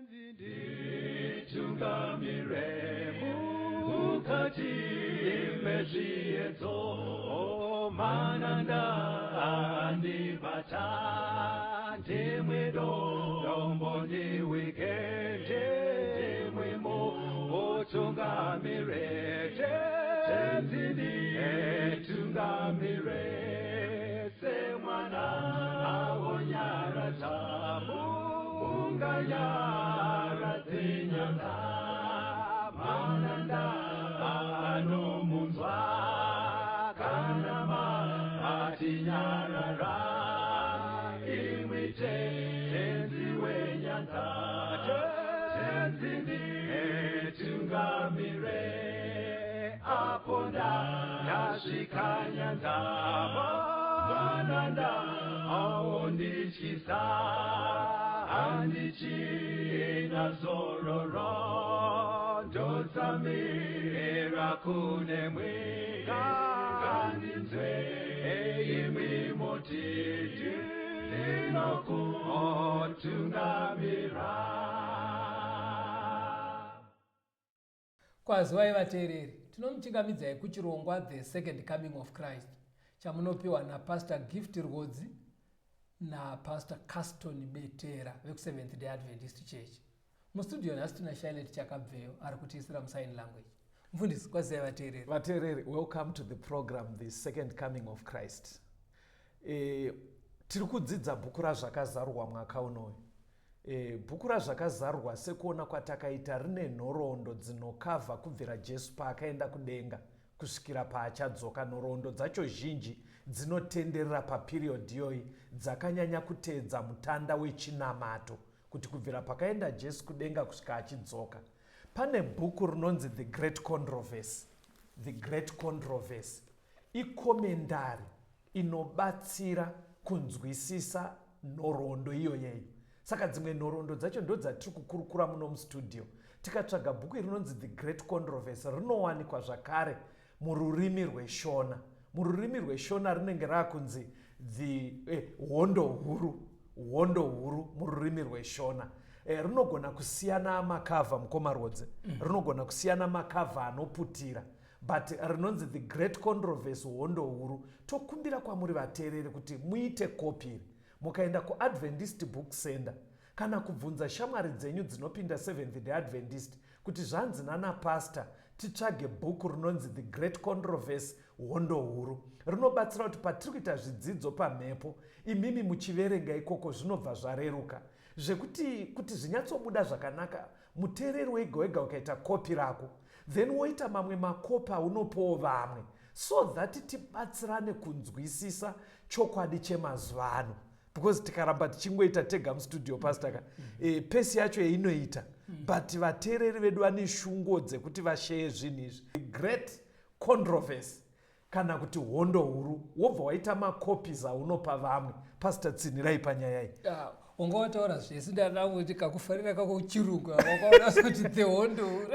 Nditungamire mukati mezviedzo, mananda andibata, ndimwe dombo ndiwike, ndimwe mutungamire, Tenzi nditungamire, semwana awonyaradza munganyaradze nyanga, mananda anomunzwa kana matinyarara, imwi Tenzi wenyanza, Tenzi nditungamire, apo ndasvika nyanza, mananda aondityisa, handichina zororo, ndotsamira kunemwi, ngandinzwe imwi moti ndinokutungamira. Kwazivai vateereri, tinomuchingamidzai kuchirongwa The Second Coming of Christ chamunopiwa naPastor Gift Rwodzi naPastor Caston Betera vekuSeventh Day Adventist Church. Mustudio nhasi tina Shailet Chakabveyo ari kutiisira musign language. Mufundisi, kwazivai vateereri. Vateereri, welcome to the program The Second Coming of Christ. Tiri kudzidza bhuku raZvakazarurwa mwaka unoyu. Bhuku raZvakazarurwa sekuona kwatakaita rine nhoroondo dzinokavha kubvira Jesu paakaenda kudenga kusvikira paachadzoka. Nhoroondo dzacho zhinji dzinotenderera paperiod iyoyi dzakanyanya kuteedza mutanda wechinamato kuti kubvira pakaenda Jesu kudenga kusvika achidzoka. Pane bhuku rinonzi The Great Controversy. The Great Controversy ikomendari inobatsira kunzwisisa nhoroondo iyoyeyo. Saka dzimwe nhoroondo dzacho ndodzatiri kukurukura muno mustudio. Tikatsvaga bhuku iri rinonzi The Great Controversy rinowanikwa zvakare mururimi rweShona. Mururimi rweShona rinenge rakunzi the Hondo Huru, Hondo Huru mururimi rweShona. Rinogona kusiyana makavha mukoma Rwodzi, rinogona kusiyana makavha anoputira, but rinonzi The Great Controversy, Hondo Huru. Tokumbira kwamuri vateereri kuti muite kopi iri. Mukaenda kuAdventist Book Center kana kubvunza shamwari dzenyu dzinopinda Seventh Day Adventist kuti zvanzi nana pastor titsvage bhuku rinonzi The Great Controversy, Hondo Huru. Rinobatsira kuti patiri kuita zvidzidzo pamhepo, imimi muchiverenga ikoko zvinobva zvareruka. Zvekuti kuti zvinyatsobuda zvakanaka, muteereri wega wega ukaita kopi rako, then woita mamwe makopi aunopawo vamwe, so that tibatsirane kunzwisisa chokwadi chemazuva ano. Because tikaramba tichingoita tega mustudio, pastor ka, pesi yacho yeinoita, but vateereri vedu vane shungo dzekuti vasheye zvinhu izvi. The Great Controversy kana kuti Hondo Huru, wobva waita macopies aunopa vamwe. Pastor, tsinhirai panyaya iyi. Unga wataura zvese, ndada kuti kakufarira kako chirungu wakaona kuti the Hondo Huru.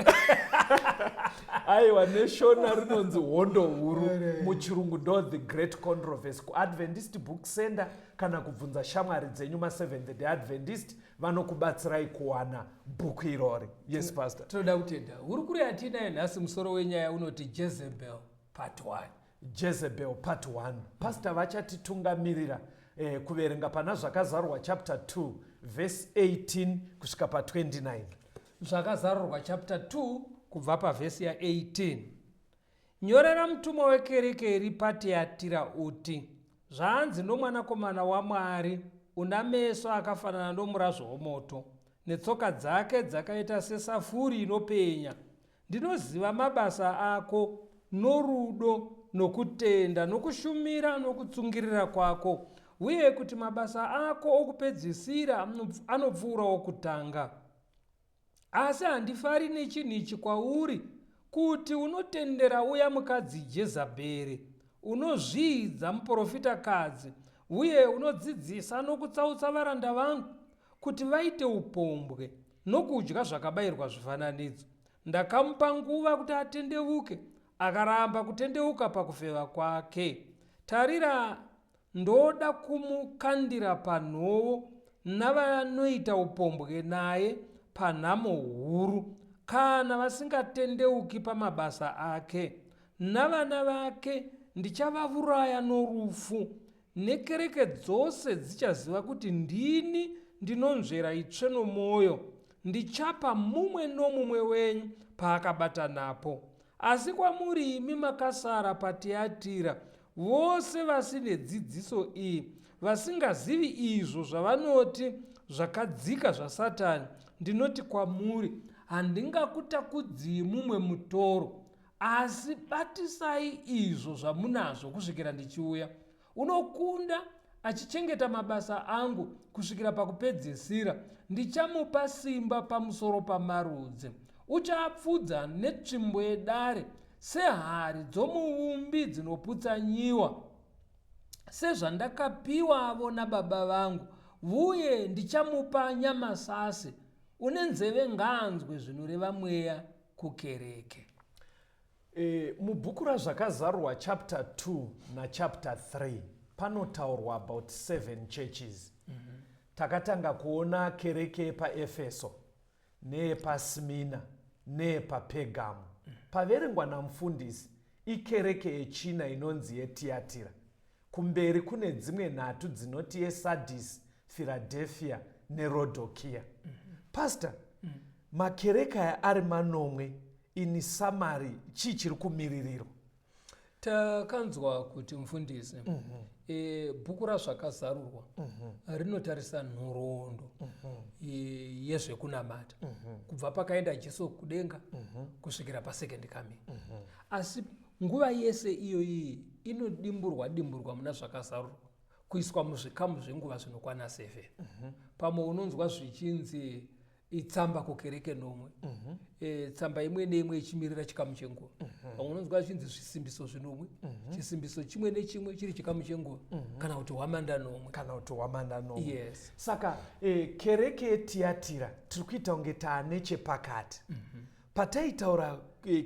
Aiwa, neShona rinonzi Hondo Huru, muchirungu ndo The Great Controversy. KuAdventist Book Center kana kubvunza shamwari dzenyu maSeventh Day Adventist, vanokubatsirai kuwana bhuku irori. Yes, pastor. Tinoda kutenda. Hurukuro yatinayo nhasi, musoro wenyaya unoti Jezebel Part 1. Jezebel Part 1. Pastor vachatitungamirira kuverenga pana Zvakazarurwa chapter 2 verse 18 kusvika pa29. Zvakazarurwa chapter 2 kubva pavhesi ya18. Nyorera mutumwa wekereke iri paTiatira uti, zvanzi nomwanakomana waMwari, una meso akafanana nomurazvo womoto, netsoka dzake dzakaita sesafuri inopenya. Ndinoziva mabasa ako, norudo, nokutenda, nokushumira, nokutsungirira kwako, uye kuti mabasa ako okupedzisira anopfuura okutanga. Asi handifari nechinhu ichi kwauri, kuti unotendera uya mukadzi Jezabheri, unozviidza muprofitakadzi, uye unodzidzisa nokutsautsa varanda vangu kuti vaite upombwe nokudya zvakabayirwa zvifananidzo. Ndakamupa nguva kuti atendeuke, akaramba kutendeuka pakufeva kwake. Tarira, ndoda kumukandira panhovo navanoita upombwe naye. panhamo huru, kana vasingatendeuki pamabasa ake. Navana vake ndichavavuraya norufu, nekereke dzose dzichaziva kuti ndini ndinonzvera itsve nomwoyo, ndichapa mumwe nomumwe wenyu paakabata napo. Asi kwamuri imi makasara paTiatira, vose vasine dzidziso iyi, vasingazivi izvo zvavanoti zvakadzika zvaSatani, ndinoti kwamuri, handingakutakudzii mumwe mutoro, asi batisai izvo zvamunazvo kusvikira ndichiuya. Unokunda achichengeta mabasa angu kusvikira pakupedzisira, ndichamupa simba pamusoro pamarudzi. Uchaapfudza netsvimbo yedare sehari dzomuumbi dzinoputsanyiwa, sezvandakapiwavo nababa vangu, vuye ndichamupa nyamasase. Une nzeve ngaanzwe zvinoreva Mweya kukereke. E, mubhuku raZvakazarurwa chapter 2 nachapter 3 panotaurwa about seven churches. Takatanga kuona kereke yepaEfeso neyepaSmina neyepaPergamo. Paverengwa namufundisi ikereke yechina inonzi yeTiatira. Kumberi kune dzimwe nhatu dzinoti yeSardis, Firadhefia neRodhokia. Pastor, makereke aya ari manomwe in summary chii chiri kumiririrwa? Takanzwa kuti mufundisi, bhuku raZvakazarurwa rinotarisa nhoroondo yezvekunamata kubva pakaenda Jesu kudenga kusvikira pasecond coming. Asi nguva yese iyoyi inodimburwa dimburwa muna Zvakazarurwa kuiswa muzvikamu zvenguva zvinokwana 7. Pamwe unonzwa zvichinzi itsamba kukereke nomwe, tsamba imwe neimwe ichimirira chikamu chenguva. Pamwe unonzwa zvichinzi zvisimbiso zvinomwe, chisimbiso chimwe nechimwe chiri chikamu chenguva, kana kuti hwamanda nomwe. Kana kuti hwamanda nomwe. Yes. Saka kereke yeTiatira tiri kuita kunge taane chepakati. Pataitaura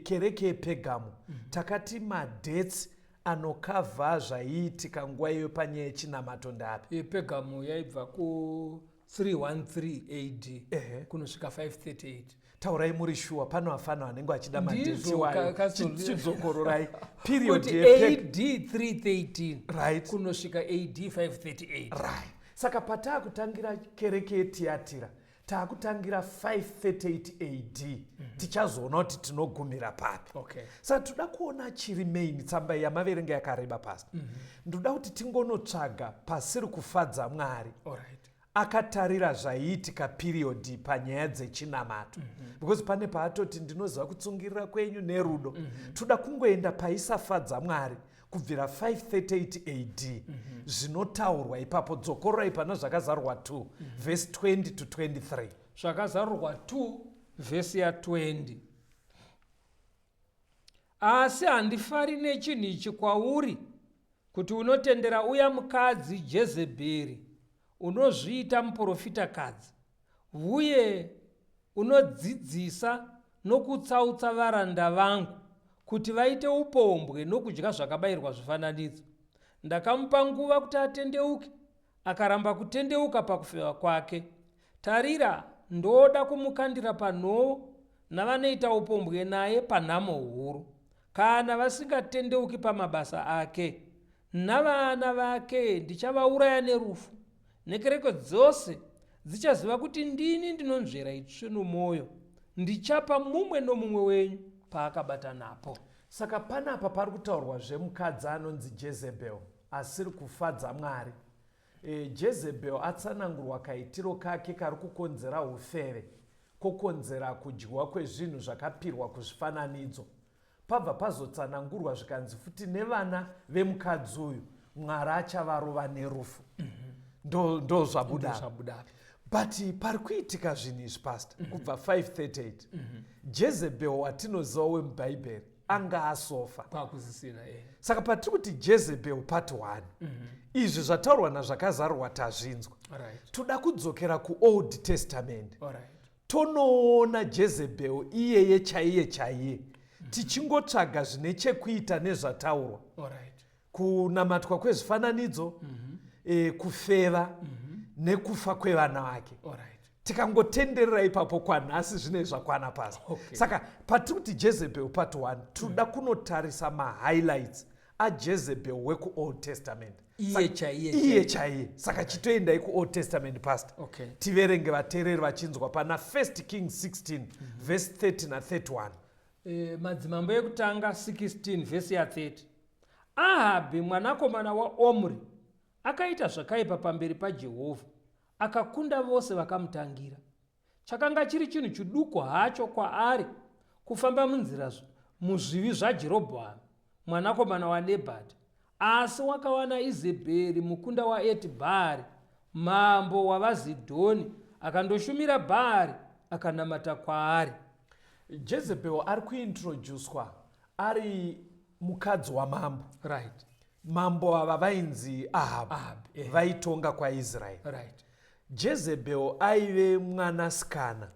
kereke yePegamo, takati madates anokavha zvaiitika nguva iyoyo panyaya yechinamato ndapi? Yepegamo yaibva ku 313 AD kunosvika 538. Taurai muri shuwa, pano vafana vanenge vachida Ndizvo, madates wayo. Chidzokororai period Kuti AD 313 kunosvika AD 538. Right. Saka pataakutangira kereke yeTiatira taakutangira 538 AD. Tichazoona kuti tinogumira papi. Saka toda kuona chiri main tsamba iyi yamaverenga yakareba, pastor. Ndoda kuti tingonotsvaga pasiri kufadza Mwari. Akatarira zvaiitika period panyaya dzechinamato, because pane paatoti ndinoziva kutsungirira kwenyu nerudo. Toda kungoenda paisafadza Mwari kubvira 538 AD, zvinotaurwa ipapo. Dzokororai pana Zvakazarurwa 2 vhesi 20 to 23. Zvakazarurwa 2 vhesi ya20: Asi handifari nechinhu ichi kwauri, kuti unotendera uya mukadzi Jezebheri, unozviita muprofitakadzi, uye unodzidzisa nokutsautsa varanda vangu kuti vaite upombwe nokudya zvakabayirwa zvifananidzo. Ndakamupa nguva kuti atendeuke, akaramba kutendeuka pakufeva kwake. Tarira, ndoda kumukandira panhovo, navanoita upombwe naye panhamo huru, kana vasingatendeuki pamabasa ake. Navana vake ndichavauraya nerufu, nekereke dzose dzichaziva kuti ndini ndinonzvera itsve nomwoyo, ndichapa mumwe nomumwe wenyu paakabata napo. Saka panapa pari kutaurwa zvemukadzi anonzi Jezebel asiri kufadza Mwari. Jezebel atsanangurwa kaitiro kake kari kukonzera ufeve, kokonzera kudyiwa kwezvinhu zvakapirwa kuzvifananidzo. Pabva pazotsanangurwa zvikanzi futi nevana vemukadzi uyu Mwari achavarova nerufu. Ndo zvabuda. Ndozvabuda. But pari kuitika zvinhu izvi, pastor, kubva 538, Jezebel watinoziva wemubhaibheri anga asofa. Kwakusisina. Saka patiri kuti Jezebel part 1, izvi zvataurwa naZvakazarurwa tazvinzwa. Toda kudzokera kuOld Testament, tonoona Jezebel iyeye chaiye chaiye, tichingotsvaga zvine chekuita nezvataurwa, kunamatwa kwezvifananidzo, kufeva nekufa kwevana vake. Tikangotenderera ipapo kwanhasi zvinei zvakwana pasi. Saka patiri kuti Jezebel part 1, tinoda kunotarisa mahighlights aJezebel wekuOld Testament. Iye chaiye. Iye chaiye. Saka chitoendai kuOld Testament, pastor. Tiverenge, vateereri vachinzwa, pana First Kings 16 verse 30 na31. Madzimambo Ekutanga 16 vhesi ya30. Ahabhi mwanakomana waOmri akaita zvakaipa pamberi paJehovha, akakunda vose vakamutangira. Chakanga chiri chinhu chiduku hacho kwaari kufamba munzira muzvivi zvaJerobhoami mwanakomana waNebhati, asi wakawana Izebheri mukunda waEtibhaari, mambo wavaZidhoni, akandoshumira Bhaari, akanamata kwaari. Jezebel ari kuintroducwa ari mukadzi wamambo. Mambo ava vainzi Ahab. Ahab. Vaitonga kwaIsraeri. Jezebel aive mwanasikana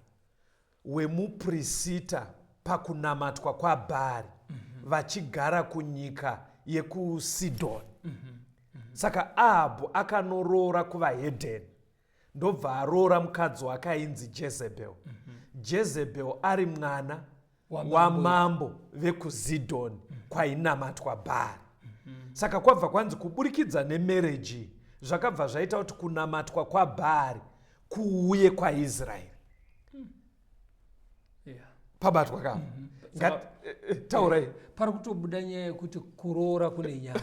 wemupurisita pakunamatwa kwaBhaari, vachigara kunyika yekuSidhoni. Saka Ahabhu akanoroora kuvahedheni, ndobva aroora mukadzi wake ainzi Jezebel. Jezebel ari mwana wamambo vekuZidhoni kwainamatwa Bhaari. Saka kwabva kwanzi kuburikidza nemarriage zvakabva zvaita kuti kunamatwa kwaBhaari kuuye kwaIsraeri. Pabatwa kapa? Taurai. Pari kutobuda nyaya yekuti kuroora kune nyaya,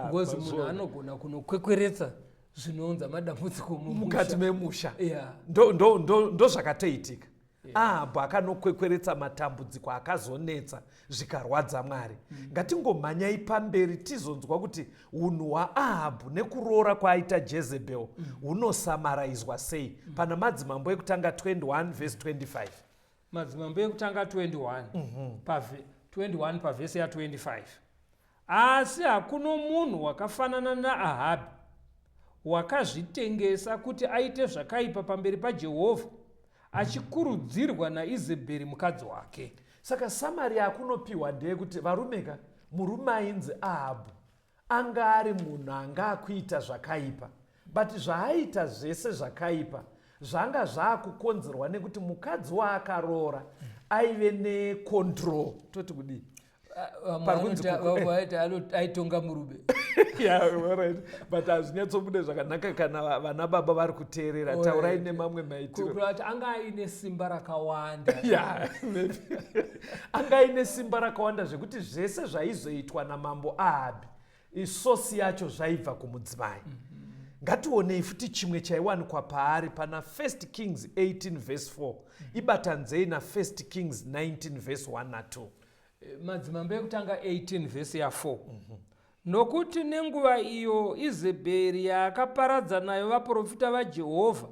because munhu anogona kunokwekweretsa zvinounza madambudziko. Mukati memusha. Ndo zvakatoitika. Ahabhu akanokwekweretsa matambudziko akazonetsa zvikarwadza Mwari. Ngatingomhanyai pamberi tizonzwa kuti unhu hwaAhabhu nekuroora kwaaita Jezebel hunosamaraizwa sei pana Madzimambo Ekutanga 21 vhesi 25. Madzimambo Ekutanga 21, 21 pavhesi ya25. Asi hakuno munhu wakafanana naAhabhi, wakazvitengesa kuti aite zvakaipa pamberi paJehovha, achikurudzirwa naIzebheri mukadzi wake. Saka summary yakunopiwa ndeyekuti, varumeka, murume ainzi Ahabhu anga ari munhu anga akuita zvakaipa, but zvaaita zvese zvakaipa zvanga zvaakukonzerwa nekuti mukadzi waakaroora aive necontrol, toti kudii? Vamwe aitonga murume. Yeah, alright. But hazvinyatsobude zvakanaka kana vana baba vari kuteerera. Taurai nemamwe maitiro. Kureva kuti anga aine simba rakawanda. Yeah, maybe. Anga aine simba rakawanda zvekuti zvese zvaizoitwa namambo Ahabhi, isosi yacho zvaibva kumudzimai. Ngationei futi chimwe chaiwanikwa paari pana First Kings 18 verse 4, ibatanzei naFirst Kings 19 verse 1 na2. Madzimambo Ekutanga 18 vhesi ya4. Nokuti nenguva iyo Izebheri yaakaparadza nayo vaprofita vaJehovha,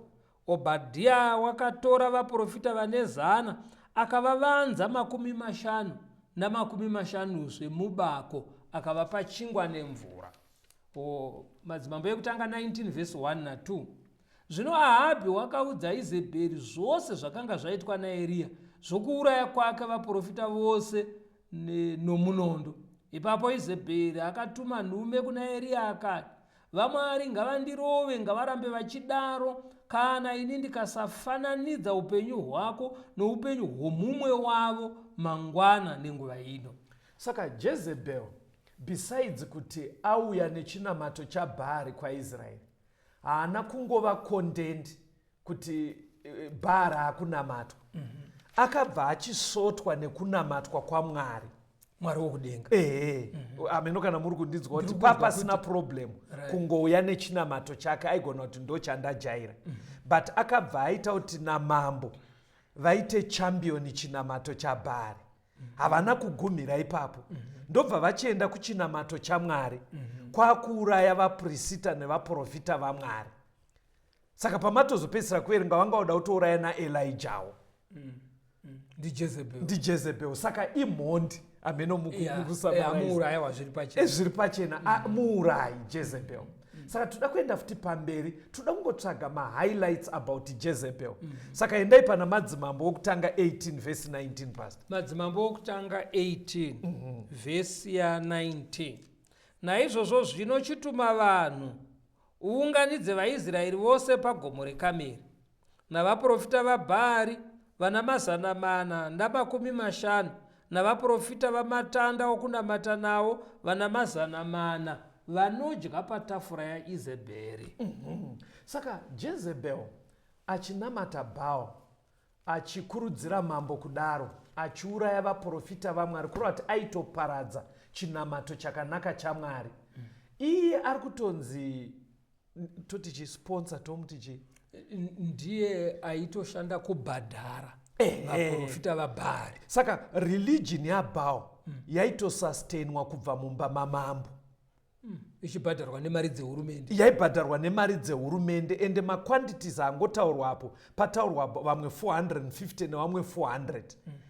Obhadhiya wakatora vaprofita vane 100, akavavanza 50 namakumi mashanuzve mubako, akavapa chingwa nemvura. O, Madzimambo Ekutanga 19 vhesi 1 na2. Zvino Ahabhi wakaudza Izebheri zvose zvakanga zvaitwa naEriya zvokuuraya kwake vaprofita vose nomunondo. Ipapo Izebheri akatuma nhume kuna Eriya akati, "VaMwari ngavandirove, ngavarambe vachidaro, kana ini ndikasafananidza upenyu hwako noupenyu hwomumwe wavo mangwana nenguva ino." Saka Jezebel, besides kuti auya nechinamato chaBhaari kwaIsraeri, haana kungova content kuti Bhaari akunamatwa. Akabva achisvotwa nekunamatwa kwaMwari. Mwari wokudenga. Ehe. Ameno kana muri kundinzwa kuti Ndiri kunzwa. Papasina problem. Kungouya nechinamato chake, aigona kuti ndo chandajaira, but akabva aita kuti namambo vaite champion chinamato chaBhaari. Havana kugumira ipapo, ndobva vachienda kuchinamato chaMwari, kwakuuraya vapurisita nevaprofita vaMwari. Saka pamatozopedzisira kuverenga, vanga voda kutouraya naElijawo. NdiJezebel. NdiJezebel. Saka imhondi, ameno. Muuraya zviri pachena. Zviri pachena. Muurayi Jezebel. Saka toda kuenda futi pamberi, toda kungotsvaga mahighlights about Jezebel. Saka endai pana Madzimambo Wokutanga 18 vhesi 19, pastor. Madzimambo Wokutanga 18 vhesi ya19. Naizvozvo zvino chituma vanhu, uunganidze vaIsraeri vose pagomo reKameri. Navaprofita vaBhaari vana 450, navaprofita vamatanda okunamata nawo vana 400 vanodya patafura yaIzebheri. Saka Jezebel achinamata Baal, achikurudzira mambo kudaro, achiuraya vaprofita vaMwari, kureva kuti aitoparadza chinamato chakanaka chaMwari. Iye ari kutonzi toti chisponsor, tomuti chi? Ndiye aitoshanda kubhadhara vaprofita vaBhaari. Saka religion yaBaal yaitosustainwa kubva mumba mamambo, ichibhadharwa nemari dzehurumende. Yaibhadharwa nemari dzehurumende, ende maquantities angotaurwa apo, pataurwa vamwe 450 nevamwe 400.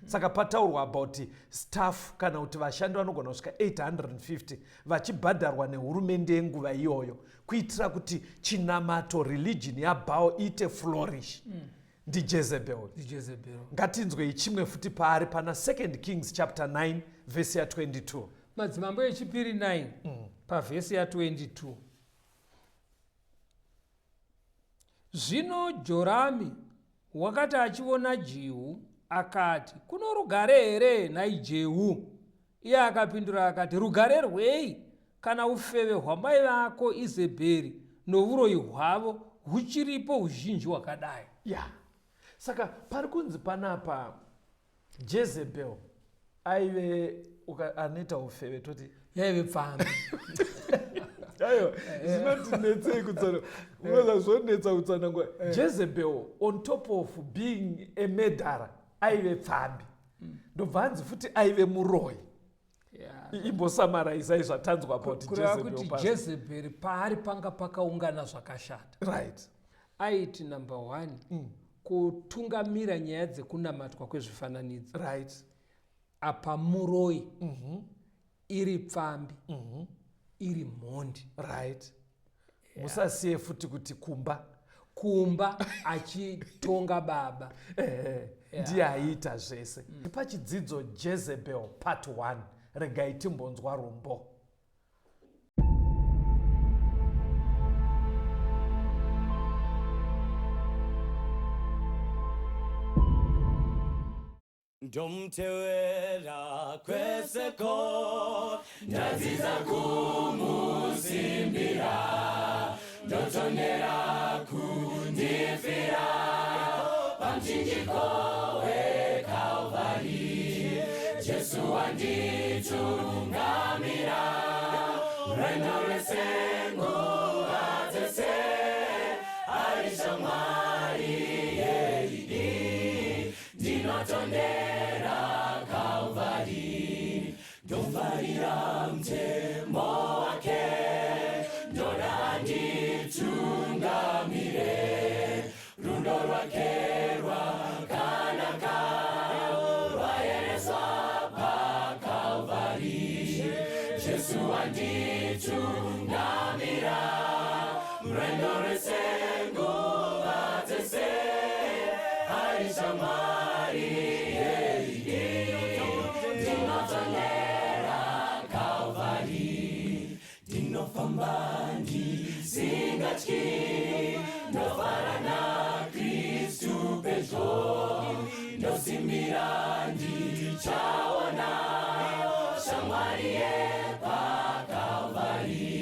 Saka pataurwa about staff kana kuti vashandi vanogona kusvika 850 vachibhadharwa nehurumende yenguva iyoyo kuitira kuti chinamato, religion yaBaal iite flourish. NdiJezebel. NdiJezebel. Ngatinzwei chimwe futi paari pana 2 Kings chapter 9 vhesi ya22. Madzimambo echipiri 9 pavhesi ya22. Zvino Jorami wakati achiona Jehu, akati, "Kuno rugare here, nhai Jehu?" Iye akapindura akati, "Rugare rwei, kana ufeve hwamai vako Izebheri novuroyi hwavo huchiripo huzhinji hwakadai?" Ya, saka pari kunzi panapa Jezebel aive anoita ufeve, toti yaive pfambi. Aiwa, zvinotinetsei kutsana, unoza zvonetsa kutsanangura. Jezebel, on top of being a murderer, aive pfambi, ndobva hanzi futi aive muroyi. Imbosummarisai zvatanzwa about Kureva Jezebel, kuti pastor. Jezebheri paari panga pakaungana zvakashata. Aiti number one, kutungamira nyaya dzekunamatwa kwezvifananidzo. Apa muroyi, iri pfambi, iri mhondi. Right, musasiye futi kuti kumba Kumba achitonga baba. Ehe, ndiye aiita zvese. Pachidzidzo Jezebel part 1, regai timbonzwa rumbo. Ndomtewera kweseko, ndadzidza kumusimbira, ndotondera kundifira pamuchinjiko weKalvari. Jesu wanditungamira rwendo rwese, nguva dzese ari shamwari yeidi. Ndinotondera Kalvari, ndofarira mutemo wake, ndoda anditungamire. Rudo rwake rwakanaka, rwayereswa paKalvari. Jesu wanditungamira rwendo rwese, nguva dzese ari shamwari yeidi. Ndinotondera Kalvari, ndinofamba ndisingatyi, ndofara naKristu pedyo, ndosimbira ndichaona shamwari yepaKalvari.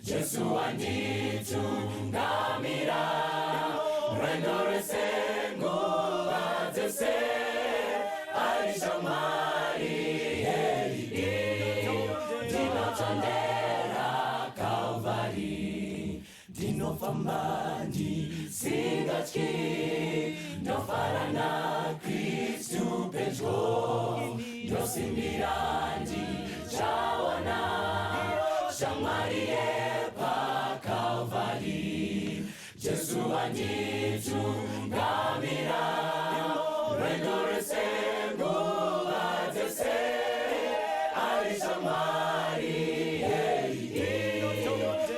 Jesu wanditungamira rwendo rwese, nguva dzese ari shamwari yeidi. Ndinotondera Kalvari, ndinofamba ndisingatyi, ndofara naKristu pedyo, ndosimbira ndichaona shamwari yepaKalvari. Jesu wanditungamira rwendo rwese, nguva dzese ari shamwari yeidi.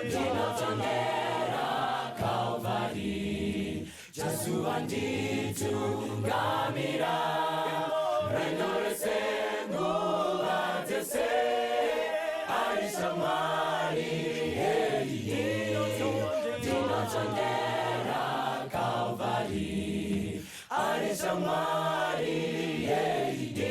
Ndinotondera Kalvari, Jesu wanditungamira rwendo rwese, nguva dzese ari shamwari yeidi. Ndinotondera Kalvari. Shamwari yeidi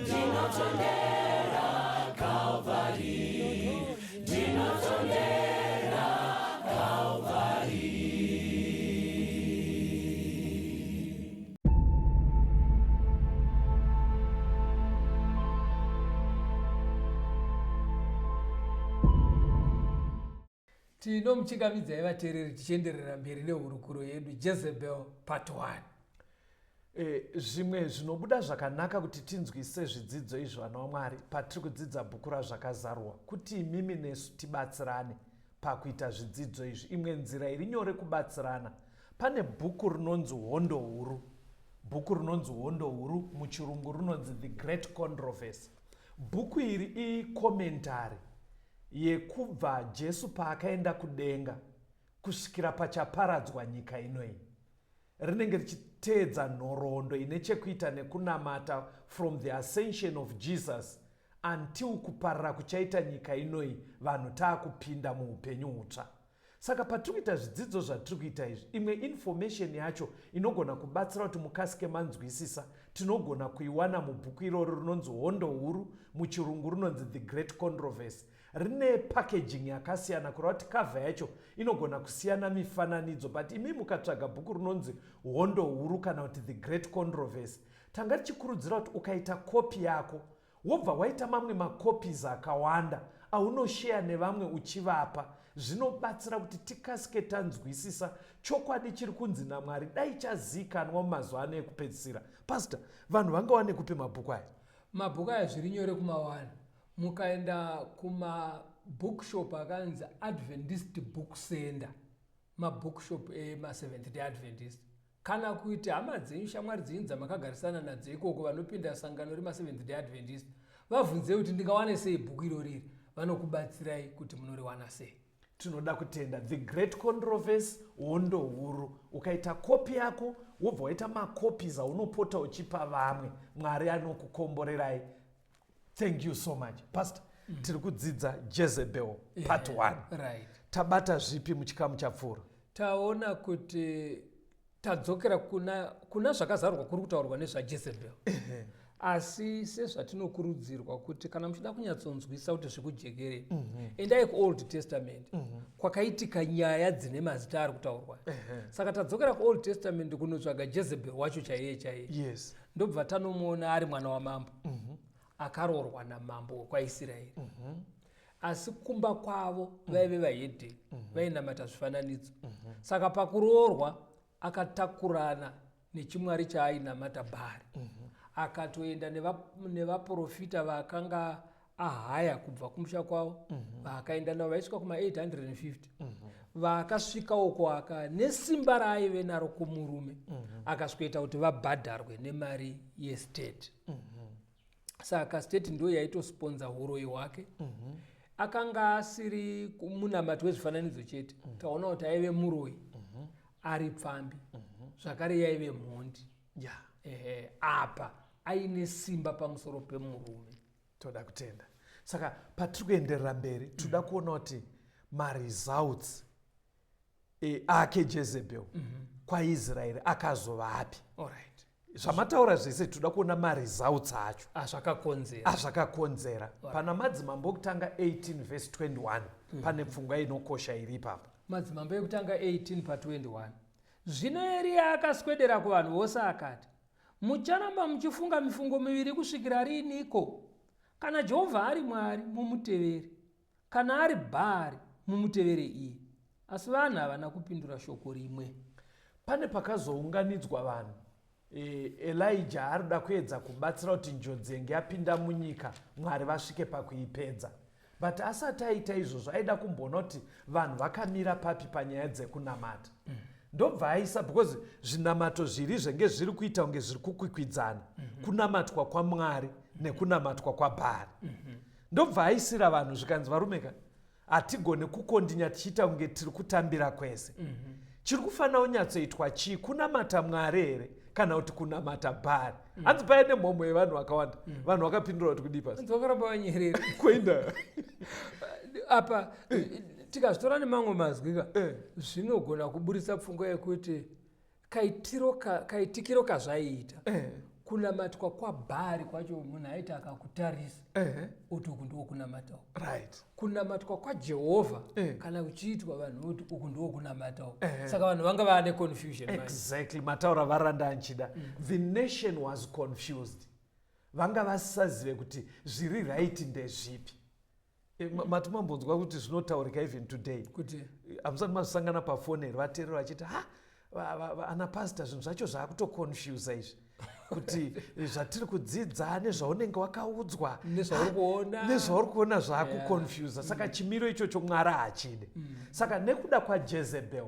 Ndinotondera Calvary Ndinotondera Calvary. Tinomuchingamidzai vateereri tichienderera mberi nehurukuro yedu Jezebel part 1. E, zvimwe zvinobuda zvakanaka kuti tinzwise zvidzidzo izvi vana vaMwari patiri kudzidza bhuku raZvakazarurwa kuti imimi nesu tibatsirane pakuita zvidzidzo izvi. Imwe nzira iri nyore kubatsirana pane bhuku rinonzi Hondo Huru. Bhuku rinonzi Hondo Huru muchirungu rinonzi The Great Controversy. Bhuku iri icommentary yekubva Jesu paakaenda kudenga kusvikira pachaparadzwa nyika ino iyi. Rinenge richiteedza nhoroondo ine chekuita nekunamata from the ascension of Jesus until kuparara kuchaita nyika inoyi vanhu taakupinda muupenyu hutsva. Saka patiri kuita zvidzidzo zvatiri kuita izvi, imwe information yacho inogona kubatsira kuti mukasike manzwisisa tinogona kuiwana mubhuku iroro rinonzi Hondo Huru, muchirungu rinonzi The Great Controversy. Rine packaging yakasiyana kureva kuti cover yacho inogona kusiyana mifananidzo, but imi mukatsvaga bhuku rinonzi Hondo Huru kana kuti The Great Controversy, tanga tichikurudzira kuti ukaita kopi yako Wobva waita mamwe macopies akawanda aunosheya nevamwe uchivapa. Zvinobatsira kuti tikasike tanzwisisa chokwadi chiri kunzi naMwari dai chaziikanwa mumazuva ano ekupedzisira. Pastor, vanhu vangawane kupi mabhuku aya? Mabhuku aya zviri nyore kumawana. Mukaenda kumabookshop akanzi Adventist Book Center, mabookshop emaSeventh Day Adventist, Kana kuti hama dzenyu, shamwari dzenyu dzamakagarisana nadzo ikoko vanopinda sangano remaSeventh Day Adventist, vabvunzei kuti ndingawane sei bhuku irori iri, vanokubatsirai kuti munoriwana sei. Tinoda kutenda The Great Controversy, Hondo Huru. Ukaita kopi yako wobva waita macopies aunopota uchipa vamwe. Mwari anokukomborerai. Thank you so much Pastor. Tiri kudzidza Jezebel part 1. Right. Tabata zvipi muchikamu chapfuura? Taona kuti tadzokera kuna, kuna zvakazarurwa kuri kutaurwa nezvaJezebel. Asi sezvatinokurudzirwa kuti kana muchida kunyatsonzwisa kuti zvikujekere, endai kuOld Testament kwakaitika nyaya dzine mazita ari kutaurwa. Saka tadzokera kuOld Testament kunotsvaga Jezebel wacho chaiye chaiye. Yes. Ndobva tanomuona ari mwana wamambo akaroorwa namambo wekwaIsraeri. Asi kumba kwavo vaive vahedheni, vainamata zvifananidzo. Saka pakuroorwa akatakurana nechimwari chaainamata Bhaari. Akatoenda nevaprofita vaakanga ahaya kubva kumusha kwavo, vaakaenda navo vaisvika kuma 850. Vaakasvika uko aka nesimba raaive naro kumurume, akasvikoita kuti vabhadharwe nemari yestate. Saka state ndiyo yaitosponza huroyi hwake. Akanga asiri munamati wezvifananidzo chete. Taona kuti aive muroyi, ari pfambi, zvakare yaive mhondi. Ehe, apa aine simba pamusoro pemurume. Toda kutenda. Saka patiri kuenderera mberi, toda kuona kuti maresults ake Jezebel kwaIsraeri akazova api. Alright. Zvamataura zvese toda kuona maresults acho. Azvakakonzera. Azvakakonzera. Pana Madzimambo ekutanga 18 verse 21 pane pfungwa inokosha iri ipapa. Madzimambo ekutanga 18 pa 21. Zvino Eriya akaswedera kuvanhu vose akati, Mucharamba muchifunga mifungo miviri kusvikira riiniko? Kana Jehovha ari Mwari, mumutevere. Kana ari Bhaari, mumutevere iye. Asi vanhu havana kupindura shoko rimwe. Pane pakazounganidzwa vanhu, Elijah ari kuda kuedza kubatsira kuti njodzi yenge yapinda munyika, Mwari vasvike pakuipedza. But asati aita izvozvo aida kumboona kuti vanhu vakamira papi panyaya dzekunamata. Ndobva aisa, because zvinamato zviri zvenge zviri kuita kunge zviri kukwikwidzana, kunamatwa kwaMwari nekunamatwa kwaBhaari. Ndobva aisira vanhu zvikanzi, varumeka, hatigone kukondinya tichiita kunge tiri kutambira kwese. Chiri kufanira kunyatsoitwa chii? Kunamata Mwari here kana kuti kunamata Bhaari? Hanzi paye nemhomho yevanhu vakawanda. Vanhu vakapindura kuti kudii pasi? Hanzi vakaramba vanyerere. Kuenda. Apa tikazvitora nemamwe mazwi ka, zvinogona kuburitsa pfungwa yekuti Kaitiro ka, kaitikiro kazvaiita eh. Kunamatwa kwabhaari kwacho munhu aiti akakutarisa eh. Oti uku ndiwo kunamata uku right. Kunamatwa kwajehovha eh. Kana kuchiitwa vanhu voti uku ndiwo kunamata uku eh. Saka vanhu vanga vaane confusion. Exactly, mataura varanda anchida. The nation was confused, vanga vasisazive kuti zviri right ndezvipi. Mati mambonzwa kuti zvinotaurika even today? Kuti? Hamusati mazvisangana pafoni here, vateereri vachiti, "Ha, ana pastor, zvinhu zvacho zvaakutoconfusa izvi, kuti zvatiri kudzidza nezvaunenge wakaudzwa nezvauri kuona nezvauri kuona zvaakuconfusa." Saka chimiro ichocho Mwari haachide. Saka nekuda kwaJezebel,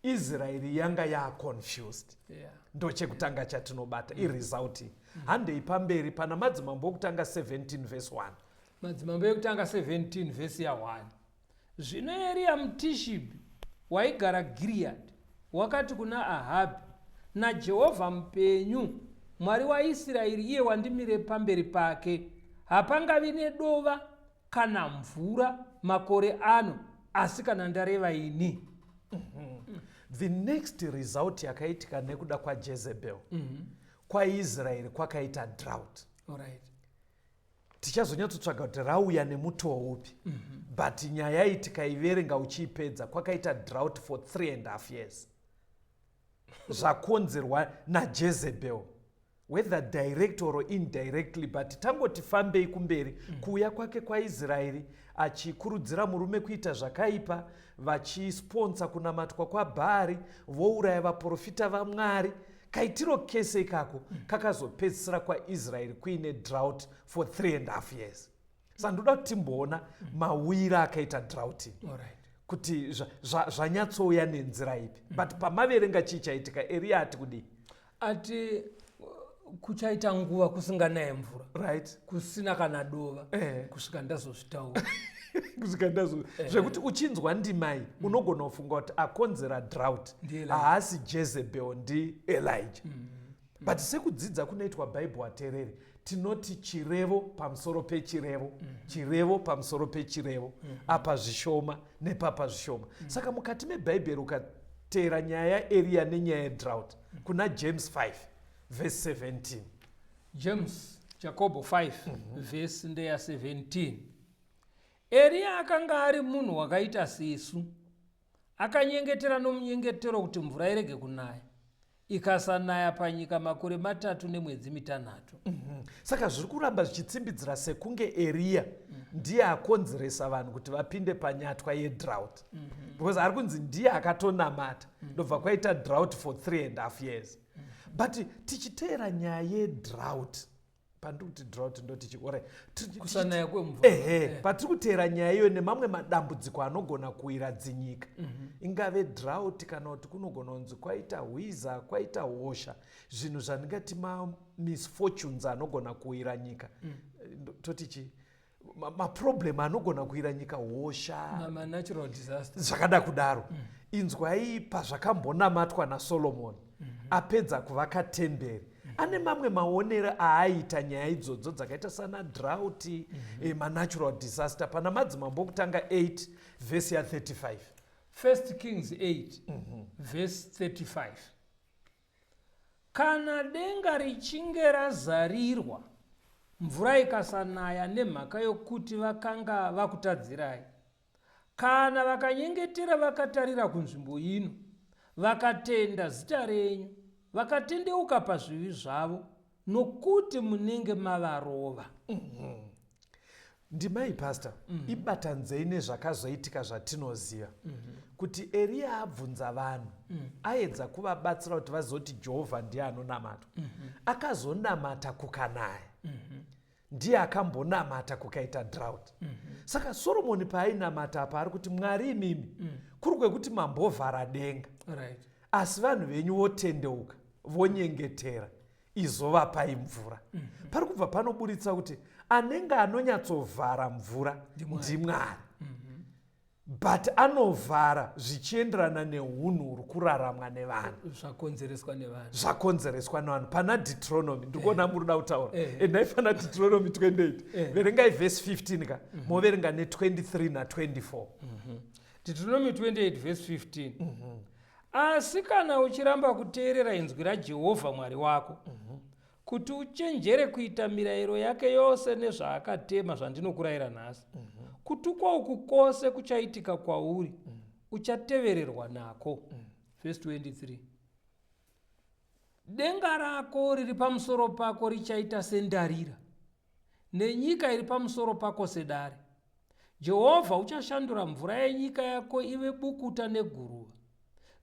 Israeri yanga yaconfused. Ndochekutanga chatinobata, iresult. Handei pamberi pana Madzimambo Okutanga 17 verse 1. Madzimambo Ekutanga 17 vhesi ya1. Zvino Eriya muTishibhi, waigara Giriyadhi, wakati kuna Ahabhi, "NaJehovha mupenyu, Mwari waIsraeri, iye wandimire pamberi pake, hapangavi nedova kana mvura makore ano, asi kana ndareva ini." The next result yakaitika nekuda kwaJezebel, kwaIsraeri kwakaita drought. Tichazonyatsotsvaga kuti rauya nemutoo upi, but nyaya iyi tikaiverenga uchiipedza, kwakaita drought for 3.5 years, zvakonzerwa naJezebel, whether direct or indirectly. But tangoti fambei kumberi. Kuuya kwake kwaIsraeri achikurudzira murume kuita zvakaipa, vachisponsa kunamatwa kwaBhaari, vouraya vaprofita vaMwari, kaitiro kese ikako kakazopedzisira kwaIsraeri kuine drought for 3.5 years. Saka ndoda kuti timboona mauyiro akaita drought, kuti zvanyatsouya nenzira ipi. But pamaverenga, chii chaitika? Eriya ati kudii? Ati kuchaita nguva kusinganaye mvura, kusina kana dova, kusvika ndazozvitaura. Kusvika ndazo. Zvekuti uchinzwa ndimai, unogona kufunga kuti akonzera drought NdiElijah. Haasi Jezebel, ndiElijah. But sekudzidza kunoitwa Bhaibheri, ateereri, tinoti chirevo pamusoro pechirevo, chirevo pamusoro pechirevo, apa zvishoma nepapa zvishoma. Saka mukati mebhaibheri ukateera nyaya yaEriya nenyaya yedrought, kuna James 5 verse 17. James, Jakobho 5, vhesi ndeya 17. Eriya akanga ari munhu wakaita sesu, akanyengetera nomunyengetero kuti mvura irege kunaya, ikasanaya panyika makore 3 nemwedzi 6. Saka zviri kuramba zvichitsimbidzira sekunge Eriya ndiye akonzeresa vanhu kuti vapinde panyatwa yedrought, because ari kunzi ndiye akatonamata, ndobva kwaita drought for 3.5 years. But tichiteera nyaya yedrought, pandiri kuti drought ndoti alright. Kusanaya kwemvura. Ehe. Patiri kuteera nyaya iyoyo nemamwe madambudziko anogona kuwira dzinyika, ingave drought kana kuti kunogona kunzi kwaita hwiza, kwaita hosha, zvinhu zvandingati mamisfortunes anogona kuwira nyika. Toti chi maproblem anogona kuwira nyika, hosha, manatural disaster. Zvakada kudaro. Inzwai pazvakambonamatwa naSolomoni apedza kuvaka temberi. Ane mamwe maonero aaita nyaya idzodzo dzakaita sana drought, manatural disaster, pana Madzimambo Okutanga 8 vhesi ya35. First Kings 8 verse 35. Kana denga richinge razarirwa, mvura ikasanaya nemhaka yokuti vakanga vakutadzirai, kana vakanyengetera vakatarira kunzvimbo ino, vakatenda zita renyu, vakatendeuka pazvivi zvavo, nokuti munenge mavarova. Ndimai pastor, ibatanzei nezvakazoitika zvatinoziva, kuti Eriya abvunza vanhu, aedza kuvabatsira kuti vazoti Jehovha ndiye anonamatwa, akazonamata kukanaya, ndiye akambonamata kukaita drought. Saka Soromoni paainamata apa, ari kuti, "Mwari imimi, kuri kwekuti mambovhara denga, asi vanhu venyu votendeuka, vonyengetera, izovapai mvura." Pari kubva panoburitsa kuti anenge anonyatsovhara mvura NdiMwari. ndiMwari, but anovhara zvichienderana neunhu huri kuraramwa nevanhu. Zvakonzereswa nevanhu. Zvakonzereswa nevanhu. Pana Deuteronomy, ndikuona muri kuda kutaura, endai pana Deuteronomy 28. Verengai vhesi 15 ka, moverenga ne23 na24. Deuteronomy 28 verse 15. Asi kana uchiramba kuteerera inzwi raJehovha Mwari wako, kuti uchenjere kuita mirayiro yake yose nezvaakatema zvandinokurayira nhasi, kutukwa uku kwose kuchaitika kwauri, uchatevererwa nako. Verse 23. Denga rako riri pamusoro pako richaita sendarira, nenyika iri pamusoro pako sedare. Jehovha uchashandura mvura yenyika yako ive bukuta neguruva,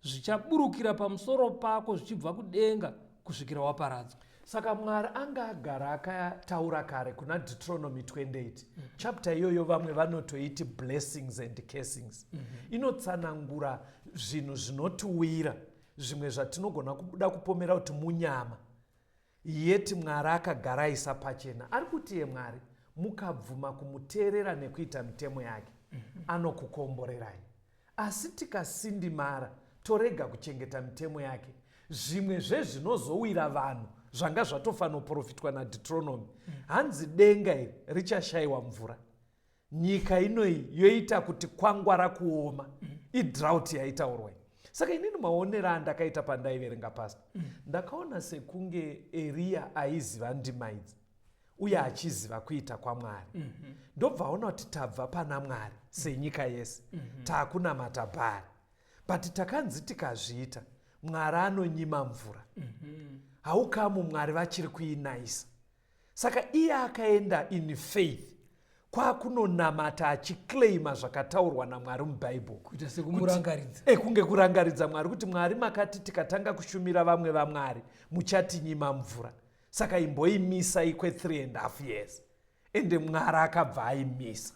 zvichaburukira pamusoro pako zvichibva kudenga kusvikira waparadzwa. Saka Mwari anga agara akataura kare kuna Deuteronomy 28. Chapter iyoyo vamwe vanotoiti blessings and cursings. Inotsanangura zvinhu zvinotiwira, zvimwe zvatinogona kubuda kupomera kuti munyama. Yet Mwari akagara aisa pachena. Ari kuti iye Mwari, mukabvuma kumuteerera nekuita mitemo yake, anokukomborerai. Asi tikasindimara torega kuchengeta mitemo yake, zvimwe zvezvinozowira vanhu zvanga zvatofanoprofitwa naDeuteronomy. Hanzi denga iri richashayiwa mvura. Nyika inoyi yoita kuti kwangwara kuoma. Idrought yaitaurwa iyi. Saka inini maonero andakaita pandaiverenga pastor, ndakaona sekunge Eriya aiziva ndima idzi uye achiziva kuita kwaMwari. Ndobva aona kuti tabva pana Mwari senyika yese, taakunamata Bhaari. But takanzi tikazviita, Mwari anonyima mvura. Haukamu Mwari vachiri kuinaisa. Saka iye akaenda in faith kwakunonamata achiclaima zvakataurwa naMwari muBhaibheri. Kuita sekumurangaridza. Kunge kurangaridza Mwari kuti Mwari makati tikatanga kushumira vamwe vaMwari muchatinyima mvura. Saka imboimisa ikwe 3.5 years. Ende Mwari akabva aimisa.